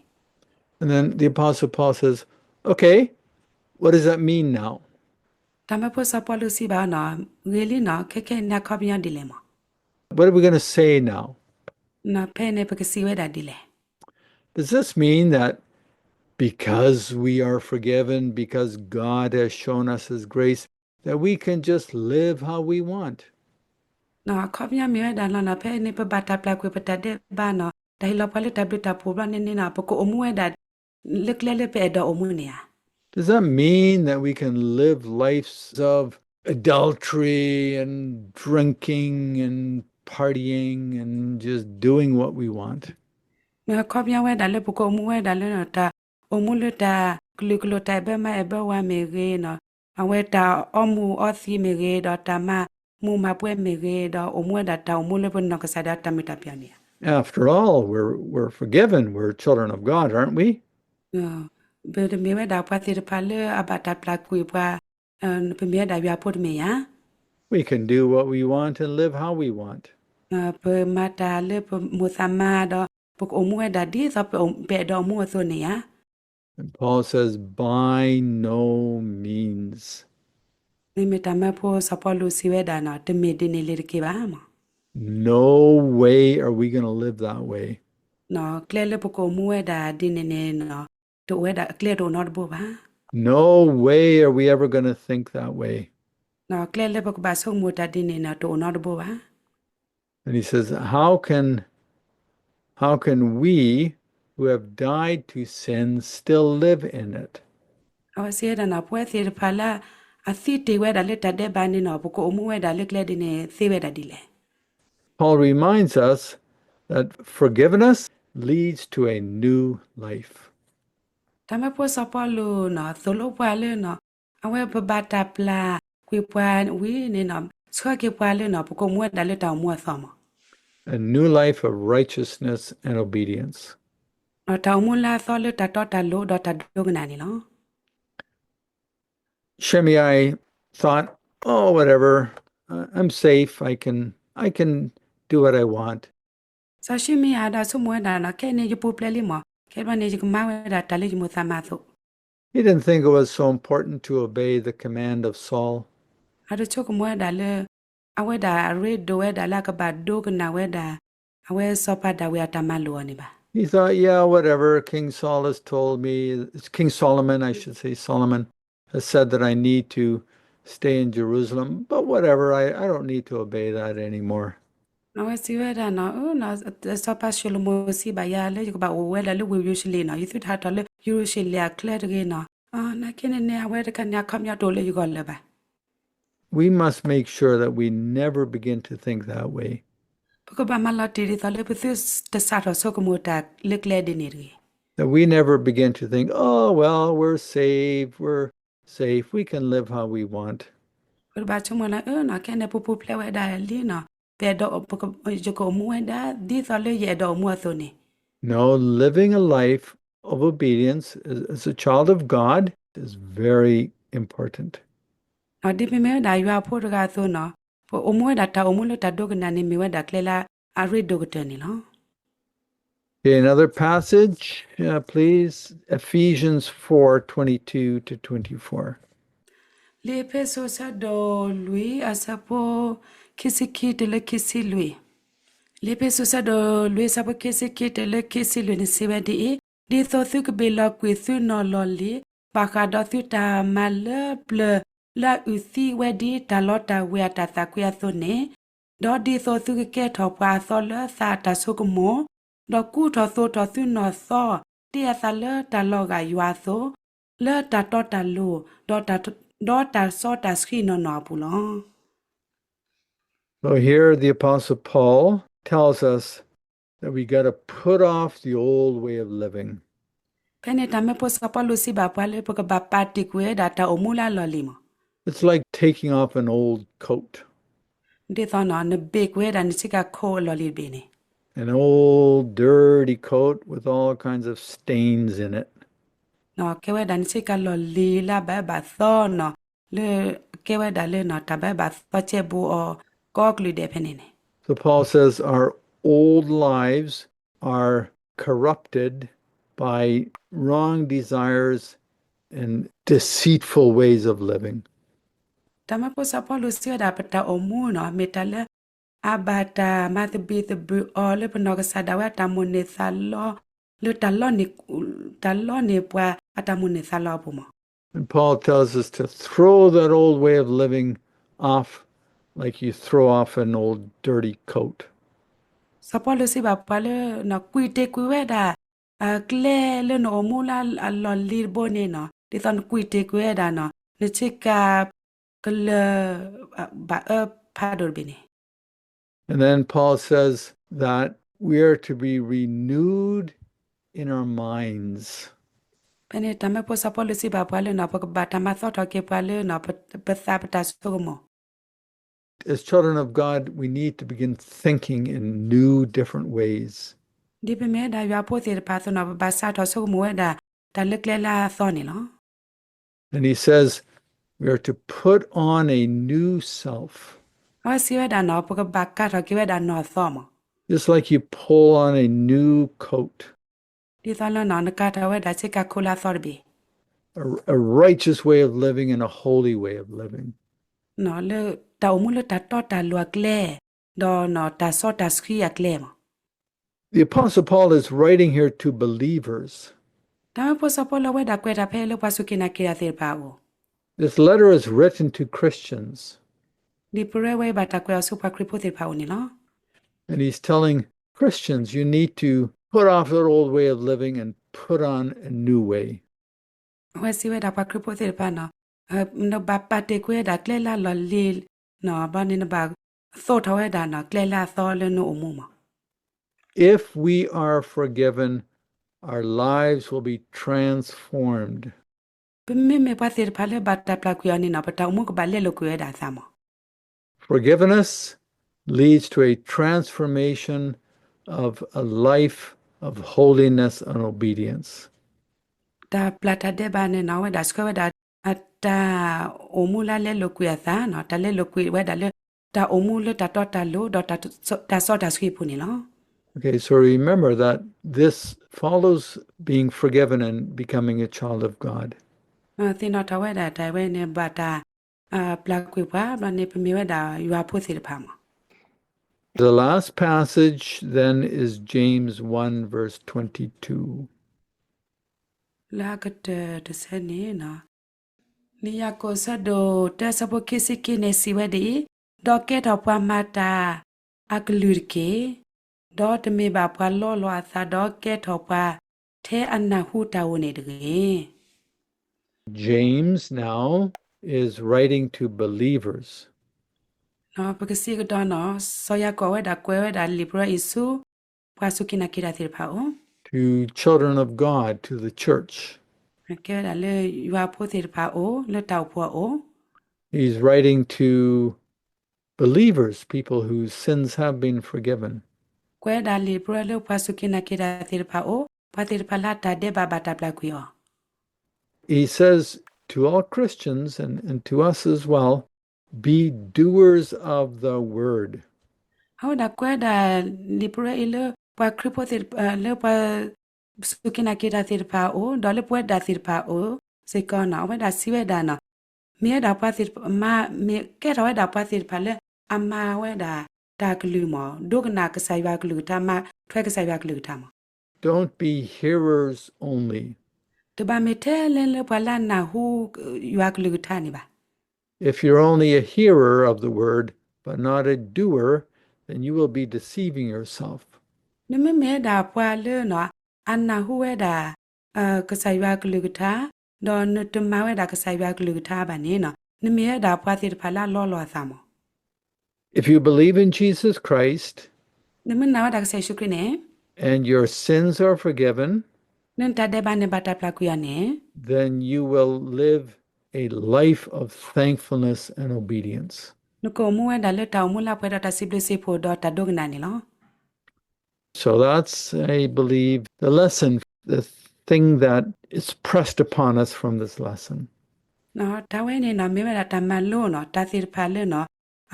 And then the Apostle Paul says, okay, what does that mean now? တၢ်မၢဖိစီၤပီလူးစံးဘၣ်အီၤနီၤ, ဂ့ၤလံနီၤ, ခဲခဲအံၤန့ၣ်အခီပညီဒ်လဲၣ်မး. What are we going to say now? ဖဲန့ၣ်ပကစံးဝဲဒၣ်ဒ်လဲၣ်. Does this mean that because we are forgiven, because God has shown us His grace, that we can just live how we want? အခီပညီမ့ၢ်ဝဲဒၣ်လီၤနီၤ, ဖဲန့ၣ်ပဘၣ်တၢ်ပျၢ်ကွံာ်ပတၢ်ဒဲးဘးနီၤ, တၢ်ဟ့ၣ်လီၤပှၤလၢတၢ်ဘျုးတၢ်ဖှိၣ်ဘျီန့ၣ်န့ၣ်နီၤ, ပကအိၣ်မူဝဲဒၣ် လၢကျဲလၢပအဲၣ်ဒိးအိၣ်မူန့ၣ်ဧါ. Does that mean that we can live lives of adultery and drinking and partying and just doing what we want? အခီပညီဝဲဒၣ်လၢပကအိၣ်မူဝဲဒၣ်လၢတၢ်အိၣ်မူလၢတၢ်ကလုာ်ကလိာ် တၢ်အဲၣ်ဘၢမါအဲၣ်ဘၢဝၤမ့ၢ်ဂ့ၤနီၤ, အဝဲတၢ်အီမူၤအီသံးမ့ၢ်ဂ့ၤ, ဒီးတၢ်မၤမူၤမၤပွဲမ့ၢ်ဂ့ၤ, ဒီးအိၣ်မူဝဲဒၣ်တၢ်အိၣ်မူလၢပနီၢ်ကစၢ်ဒၣ်တၢ်မုာ်တၢ်ပျီန့ၣ်ဧါ. After all, we're, we're forgiven. We're children of God, aren't we? ပတမ့ၢ်ဝဲဒၣ်ပှၤသ့ၣ်တဖၣ်လၢအဘၣ်တၢ်ပျၢ်ကွံာ်ပှၤ, ပမ့ၢ်ဝဲဒၣ်ယွၤဖိတမ့ၢ်ဧါ. We can do what we want and live how we want. ပမၤတၢ်လၢပမိၣ်သးမၤဒီး ပကအိၣ်မူဝဲဒၣ်ဒ်သိးပအဲၣ်ဒိးအိၣ်မူအသိးန့ၣ်ဧါ. And Paul says, by no means. မ့မ့ၢ်တၢ်မၢဖိစီၤပီလူးစံးဝဲဒၣ်နီၤ, တမ့ၢ်ဒ်န့ၣ်လၢၤတက့ၢ်ဘၣ်မး. No way are we going to live that way. ကျဲလၢပကအိၣ်မူဝဲဒၣ်ဒ်န့ၣ်န့ၣ်, တအိၣ်ဝဲဒၣ်ကျဲတအိၣ်နီတဘိဘၣ်. No way are we ever going to think that way. ကျဲလၢပကဘၣ်ဆိကမိၣ်တၢ်ဒ်န့ၣ်န့ၣ် တအိၣ်နီတဘိဘၣ်. And he says, how can, how can we who have died to sin still live in it? အဝဲစံးဝဲဒၣ်နီၤ, ပဝဲသ့ၣ်တဖၣ်လၢအသံတ့ၢ်ဝဲဒၣ်လၢတၢ်ဒဲးဘးန့ၣ်နီၤ, ပကအိၣ်မူဝဲဒၣ်လၢကျဲဒ်န့ၣ်သ့ဝဲဒၣ်ဒ်လဲၣ်. Paul reminds us that forgiveness leads to a new life. တၢ်မၢဖိစီၤပီလူးနီၤ, သိၣ်လိပှၤလၢနီၤ, အဝဲပဘၣ်တၢ်ပျၢ်ကွံာ်ပှၤဝံၤန့ၣ်နီၤ, ဆှၢက့ၤပှၤလၢနီၤ, ပကအိၣ်မူဝဲဒၣ်လၢတၢ်အိၣ်မူအသီမး. A new life of righteousness and obedience. တၢ်အိၣ်မူလၢအသီလၢတၢ်တီတၢ်လိၤဒီးတၢ်ဒိကနၣ်န့ၣ်လီၤ. Shimei thought, oh, whatever, uh, I'm safe, I can, I can do what I want. စီၤၡံမံယၤဒီးဆိကမိၣ်ဝဲဒၣ်နီၤ, ခဲအံၤန့ၣ်ယပူၤဖျဲးလံမး, ခဲအံၤန့ၣ် ယကမၤဝဲဒၣ်တၢ်လၢယမိၣ်သးမၤအသိး. He didn't think it was so important to obey the command of Saul. အတဆိကမိၣ်ဝဲဒၣ်လၢ အဝဲဒၣ်အရ့ဒိၣ်ဝဲဒၣ်လၢအကဘၣ်ဒိကနၣ်ဝဲဒၣ် အဝဲစီၤပၤဒၤဝံးအတၢ်မၤလိာ်အီၤန့ၣ်ဘၣ်. He thought, yeah, whatever, King Saul has told me, King Solomon, I should say, Solomon has said that I need to stay in Jerusalem, but whatever, I, I don't need to obey that anymore. အဝဲစံးဝဲဒၣ်နီၤ, စီၤပၤၡလိၤမိၣ်စံးဘၣ်ယၤလၢယကဘၣ်အိၣ်ဝဲဒၣ်လၢဝ့ၢ်ယရူၤၡလ့ၣ်နီၤ, ယသုတဟးထီၣ်လၢယရူၤၡလ့ၣ်အချၢတဂ့ၤနီၤ, နာ်က့န့ၣ်န့ၣ် အဝဲတခါန့ၣ် အခီပညီတအိၣ်လၢယဂီၢ်လၢၤဘၣ်. We must make sure that we never begin to think that way. ပကဘၣ်မၤလီၤတံၢ်ဒ်သိးလၢပသုတစးထီၣ်ဆိကမိၣ်တၢ်လၢကျဲဒ်န့ၣ်တဂ့ၤ. That we never begin to think, oh, well, we're saved, we're safe, we can live how we want. ပကဘၣ်ဆိကမိၣ်လၢ အၢ နီၢ် ခဲန့ၣ် ပပူၤဖျဲးဝဲဒၣ်လံနီၢ်, ပအဲၣ်ဒိး ယကအိၣ်မူဝဲဒၣ် ဒ်သိးလၢယအဲၣ်ဒိးအိၣ်မူအသိးန့ၣ်. No, living a life of obedience as, as a child of God is very important. ဒ်ပမ့ၢ်ဝဲဒၣ်ယွၤအဖိတဂၤအသိးနီၢ်, ပအိၣ်မူဝဲဒၣ်တၢ်အိၣ်မူလၢတၢ်ဒိကနၣ်န့ၣ် မ့ၢ်ဝဲဒၣ်ကျဲလၢအရ့ဒိၣ်ကတၢၢ်န့ၣ်လီၤ. Okay, another passage, uh, please. Ephesians four twenty-two to twenty-four. လံာ်အ့းဖ့းစူး အဆၢဒိၣ်လွံၢ် အဆၢဖိ ခံဆံခံတုၤလၢခံဆံလွံၢ်. လံာ်အ့းဖ့းစူး အဆၢဒိၣ်လွံၢ် အဆၢဖိ ခံဆံခံတုၤလၢခံဆံလွံၢ်န့ၣ် စံးဝဲဒ်အံၤ, ဒ်သိးသုကဘ့ၣ်လီၤကွံာ်သုနီၢ်လီၢ်လံၤ, ဘၣ်ဃးဒီးသုတၢ်မၤလၢပျၢၤလၢအအုၣ်သံဝဲဒ်တၢ်လီတၢ်ဝ့ၤအတၢ်သးကွံအသိးန့ၣ်, ဒီးဒ်သိးသုကကဲထီၣ်ပှၤအသီလၢသးအတၢ်ဆိကမိၣ်, ဒီးကူထီၣ်သိးထီၣ်သုနီၢ်သီ ဒ်အသးလၢတၢ်လီၤဂာ်ယွၤအသိး, လၢတၢ်တီတၢ်လိၤ, ဒီးတၢ်, ဒီးတၢ်စီတၢ်ဆှံနီၢ်နီၢ်အပူၤလီၤ. So here the Apostle Paul tells us that we got to put off the old way of living. ဖဲန့ၣ်တၢ်မၢဖိစီၤပီလူး စံးဘၣ်ပှၤလၢပကဘၣ်ပာ်တ့ၢ်ကွံာ်ဝဲဒၣ်တၢ်အိၣ်မူလၢအလီၢ်လံၤမး. It's like taking off an old coat. ဒ်သိးနီၢ် နဘ့ၣ်ကွံာ်ဝဲဒၣ်နဆ့ကၤခိၣ်အလီၢ်လံၤတဘ့ၣ်န့ၣ်. An old dirty coat with all kinds of stains in it. နီၢ် ကဲဝဲဒၣ်နဆ့ကၤလီၢ်လံၤလၢအဘၣ်အၢဘၣ်သီနီၢ်, လၢကဲဝဲဒၣ်လၢနီၢ် တၢ်ဘၣ်အၢဘၣ်သီကဲဘူးအီၤ ကိးကလုာ်ဒဲးဖဲန့ၣ်န့ၣ်. So Paul says our old lives are corrupted by wrong desires and deceitful ways of living. တၢ်မၢဖိစီၤပီလူး စံးဝဲဒၣ်ပတၢ်အိၣ်မူနီၢ် မ့ၢ်တၢ်လၢ အဘၣ်တၢ်မၤသဘံၣ်သဘုၣ်အီၤလၢပနီၢ်ကစၢ်ဒၣ်ဝဲအတၢ်မိၣ်န့ၢ်သးလီ, လၢတၢ်လီန့ၢ်, တၢ်လီန့ၢ်ပှၤအတၢ်မိၣ်န့ၢ်သးလီအပူၤမး. And Paul tells us to throw that old way of living off like you throw off an old dirty coat. စီၤပီလူးစံးဘၣ်ပှၤလၢနီၢ် ကွံာ်တ့ၢ်ကွံာ်ဝဲဒၣ် အကျဲလၢနအိၣ်မူလၢအလီၢ်လံၤတဘိန့ၣ်နီၢ်, ဒ်သိးနကွံာ်တ့ၢ်ကွံာ်ဝဲဒၣ်နီၢ် နဆ့ကၤကလၢၤ ဘၣ်အၢဖးဒိၣ်တဘ့ၣ်န့ၣ်. And then Paul says that we are to be renewed in our minds. ဖဲန့ၣ်တၢ်မၢဖိစီၤပီလူးစံးဘၣ်ပှၤလၢနီၢ် ပကဘၣ်တၢ်မၤသီထီၣ်က့ၤပှၤလၢနီၢ် ပသးပတၢ်ဆိကမိၣ် It's children of God, we need to begin thinking in new, different ways. ဒ်ပမ့ၢ်ဝဲဒၣ်ယွၤဖိသ့ၣ်တဖၣ်အသိးနီၢ် ပဘၣ်စးထီၣ်ဆိကမိၣ်ဝဲဒၣ် တၢ်လၢကျဲလၢအသီန့ၣ်လီၤ. And he says, we are to put on a new self. အဝဲစံးဝဲဒၣ်နီၢ် ပကဘၣ်ကၤထီၣ်က့ၤဝဲဒၣ်နီၢ်အသီမး. Just like you pull on a new coat. ဒ်သိးလၢနီၢ် နကၤထီၣ်ဝဲဒၣ်ဆ့ကၤခိၣ်လၢအသီတဘ့ၣ် A, a righteous way of living and a holy way of living. နီၢ်လၢတၢ်အိၣ်မူလၢတၢ်တီတၢ်လိၤအကျဲ, ဒီးနီၢ်တၢ်စီတၢ်ဆှံအကျဲမး. The Apostle Paul is writing here to believers. တၢ်မၢဖိစီၤပီလူးအဝဲဒၣ်ကွဲးတၢ်ဖဲအံၤလၢ ပှၤစူၢ်က့ၤနာ်က့ၤတၢ်သ့ၣ်တဖၣ်အအိၣ် This letter is written to Christians. ဒ်ပရၢဝဲအံၤဘၣ်တၢ်ကွဲးအီၤဆူပှၤခရံာ်ဖိသ့ၣ်တဖၣ်အအိၣ်န့ၣ်လီၤ. And he's telling Christians, you need to put off that old way of living and put on a new way. အဝဲစံးဝဲဒၣ်ပှၤခရံာ်ဖိသ့ၣ်တဖၣ်နီၢ်, နဘၣ်ပာ်တ့ၢ်ကွံာ်ဝဲဒၣ်ကျဲလၢအလီၢ်လံၤနီၢ် ဘျီန့ၣ်နဘၣ်သိးထီၣ်ဝဲဒၣ်နီၢ် ကျဲလၢအသီလၢနအိၣ်မူမး. If we are forgiven, our lives will be transformed. ပမ့မ့ၢ်ပှၤသ့ၣ်တဖၣ်လၢဘၣ်တၢ်ပျၢ်ကွံာ်အီၤန့ၣ်နီၢ် ပတၢ်အိၣ်မူကဘၣ်လဲလိာ်ကွံာ်ဝဲဒၣ်အသးမး. Forgiveness leads to a transformation of a life of holiness and obedience. တၢ်ပျၢ်တၢ်ဒဲးဘးန့ၣ်နီၢ် အဝဲဒၣ်ဆှၢဝဲဒၣ် အတၢ်အိၣ်မူလၢလဲလိာ်ကွံာ်အသးနီၢ် တၢ်လဲလိာ်ကွံာ်ဝဲဒၣ်လၢ တၢ်အိၣ်မူလၢတၢ်တီတၢ်လိၤ ဒီးတၢ်စီတၢ်ဆှံအပူၤန့ၣ်လီၤ. Okay, so remember that this follows being forgiven and becoming a child of God. သ့ၣ်နီၣ်ထီၣ်ဝဲဒၣ်တၢ်ဝဲန့ၣ် ဘၣ်တၢ်ပျၢ်ကွံာ်ပှၤ ဘျီန့ၣ်ပမ့ၢ်ဝဲဒၣ်ယွၤဖိသ့ၣ်တဖၣ်မး. The last passage then is James one verse twenty-two. လၢအကတၢၢ်တဆၢန့ၣ်နီၢ် လံာ်ယၤကိာ်အဆၢဒိၣ်တၢ အဆၢဖိခံဆံခံန့ၣ် စံးဝဲဒ်အံၤ, ဒီးကဲထီၣ်ပှၤမၤတၢ်အကလုၢ်တက့ၢ်. ဒီးတမ့ၢ်ဘၣ်ပှၤလီလီၤအသး ဒီးကဲထီၣ်ပှၤထဲအနၢ်ဟူတၢ်ဧိၤန့ၣ်တဂ့ၤ. James now is writing to believers. ပကစံးကဒီးနီၤ, စီၤယၤကိာ်ဝဲဒၣ်ကွဲးဝဲဒၣ်လံာ်ပရၢအံၤဆူ ပှၤစူၢ်က့ၤနာ်က့ၤတၢ်သ့ၣ်တဖၣ်အအိၣ်, to children of God, to the church. ကဲဝဲဒၣ်လၢယွၤဖိသ့ၣ်တဖၣ်အအိၣ်, လၢတၢ်အိၣ်ဖှိၣ်အအိၣ်, He's writing to believers, people whose sins have been forgiven. ကွဲးဒၣ်လံာ်ပရၢလၢပှၤစူၢ်က့ၤနာ်က့ၤတၢ်သ့ၣ်တဖၣ်အအိၣ်, ပှၤသ့ၣ်တဖၣ်လၢတၢ်ဒဲးဘးဘၣ်တၢ်ပျၢ်ကွံာ်အီၤ. He says to all Christians and, and to us as well, be doers of the word. အဝဲဒၣ်ကွဲးဒၣ်လံာ်ပရၢအံၤလၢ ပှၤခရံာ်ဖိသ့ၣ်တဖၣ်, လၢပှၤစူၢ်က့ၤနာ်က့ၤတၢ်သ့ၣ်တဖၣ်အအိၣ်, ဒီးလၢပဝဲဒၣ်သ့ၣ်တဖၣ်အအိၣ်စ့ၢ်ကီးနီၤ, အဝဲဒၣ်စံးဝဲဒၣ်နီၤ, မ့ၢ်ဝဲဒၣ်ပှၤသ့ၣ်တဖၣ်, မ့ၢ်ကဲထီၣ်ဝဲဒၣ်ပှၤသ့ၣ်တဖၣ်လၢအမၤဝဲဒၣ်တၢ်ကလုၢ်မး, ဒိကနၣ်ကစၢ်ယွၤကလုၢ်ကထါ, မၤထွဲကစၢ်ယွၤကလုၢ်ကထါမး. Don't be hearers only. တဘၣ်မ့ၢ်ထဲလဲၣ်လၢပှၤလၢအနၢ်ဟူယွၤကလုၢ်ကထါန့ၣ်ဘၣ်. If you're only a hearer of the word, but not a doer, then you will be deceiving yourself. နမ့မ့ၢ်ဝဲဒၣ်ပှၤလၢနီၤ, အနၢ်ဟူဝဲဒၣ် ကစၢ်ယွၤကလုၢ်ကထါ, ဒီးနတမၤဝဲဒၣ်ကစၢ်ယွၤကလုၢ်ကထါဘၣ်န့ၣ်နီၤ, နမ့ၢ်ဝဲဒၣ်ပှၤသ့ၣ်တဖၣ်လၢအလီလီၤအသးမး. If you believe in Jesus Christ, နမ့ၢ်နာ်ဝဲဒၣ်ကစၢ်ယ့ၣ်ၡူးခရံာ်န့ၣ်, and your sins are forgiven, နတၢ်ဒဲးဘးန့ၣ်ဘၣ်တၢ်ပျၢ်ကွံာ်အီၤန့ၣ်, then you will live a life of thankfulness and obedience. နကအိၣ်မူဝဲဒၣ်လၢတၢ်အိၣ်မူလၢအပှဲၤဒီးတၢ်စံးဘျုးစံးဖှိၣ်ဒီးတၢ်ဒိကနၣ်န့ၣ်လီၤ. So that's, I believe, the lesson, the thing that is pressed upon us from this lesson. တၢ်ဝဲန့ၣ်နီၤ မ့ၢ်ဝဲဒၣ်တၢ်မၤလိနီၤ, တၢ်သ့ၣ်တဖၣ်လၢနီၤ,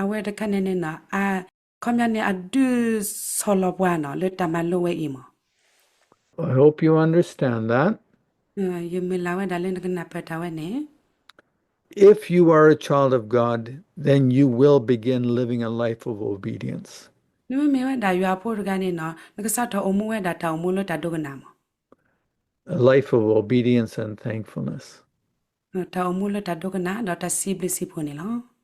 အဝဲတခါန့ၣ်န့ၣ်နီၤ, အခီပညီန့ၣ် အဒုးဆီၣ်လီၤပှၤနီၤ လၢတၢ်မၤလိဝဲအံၤမး. I hope you understand that. ယမုၢ်လၢ်ဝဲဒၣ်လၢနကနၢ်ပၢၢ်တၢ်ဝဲန့ၣ်. If you are a child of God, then you will begin living a life of obedience. နမ့မ့ၢ်ဝဲဒၣ်ယွၤအဖိတဂၤန့ၣ်နီၤ, နကစးထီၣ်အိၣ်မူဝဲဒၣ်တၢ်အိၣ်မူလၢတၢ်ဒိကနၣ်မး. A life of obedience and thankfulness. တၢ်အိၣ်မူလၢတၢ်ဒိကနၣ်ဒီးတၢ်စံးဘျုးစံးဖှိၣ်န့ၣ်လီၤ.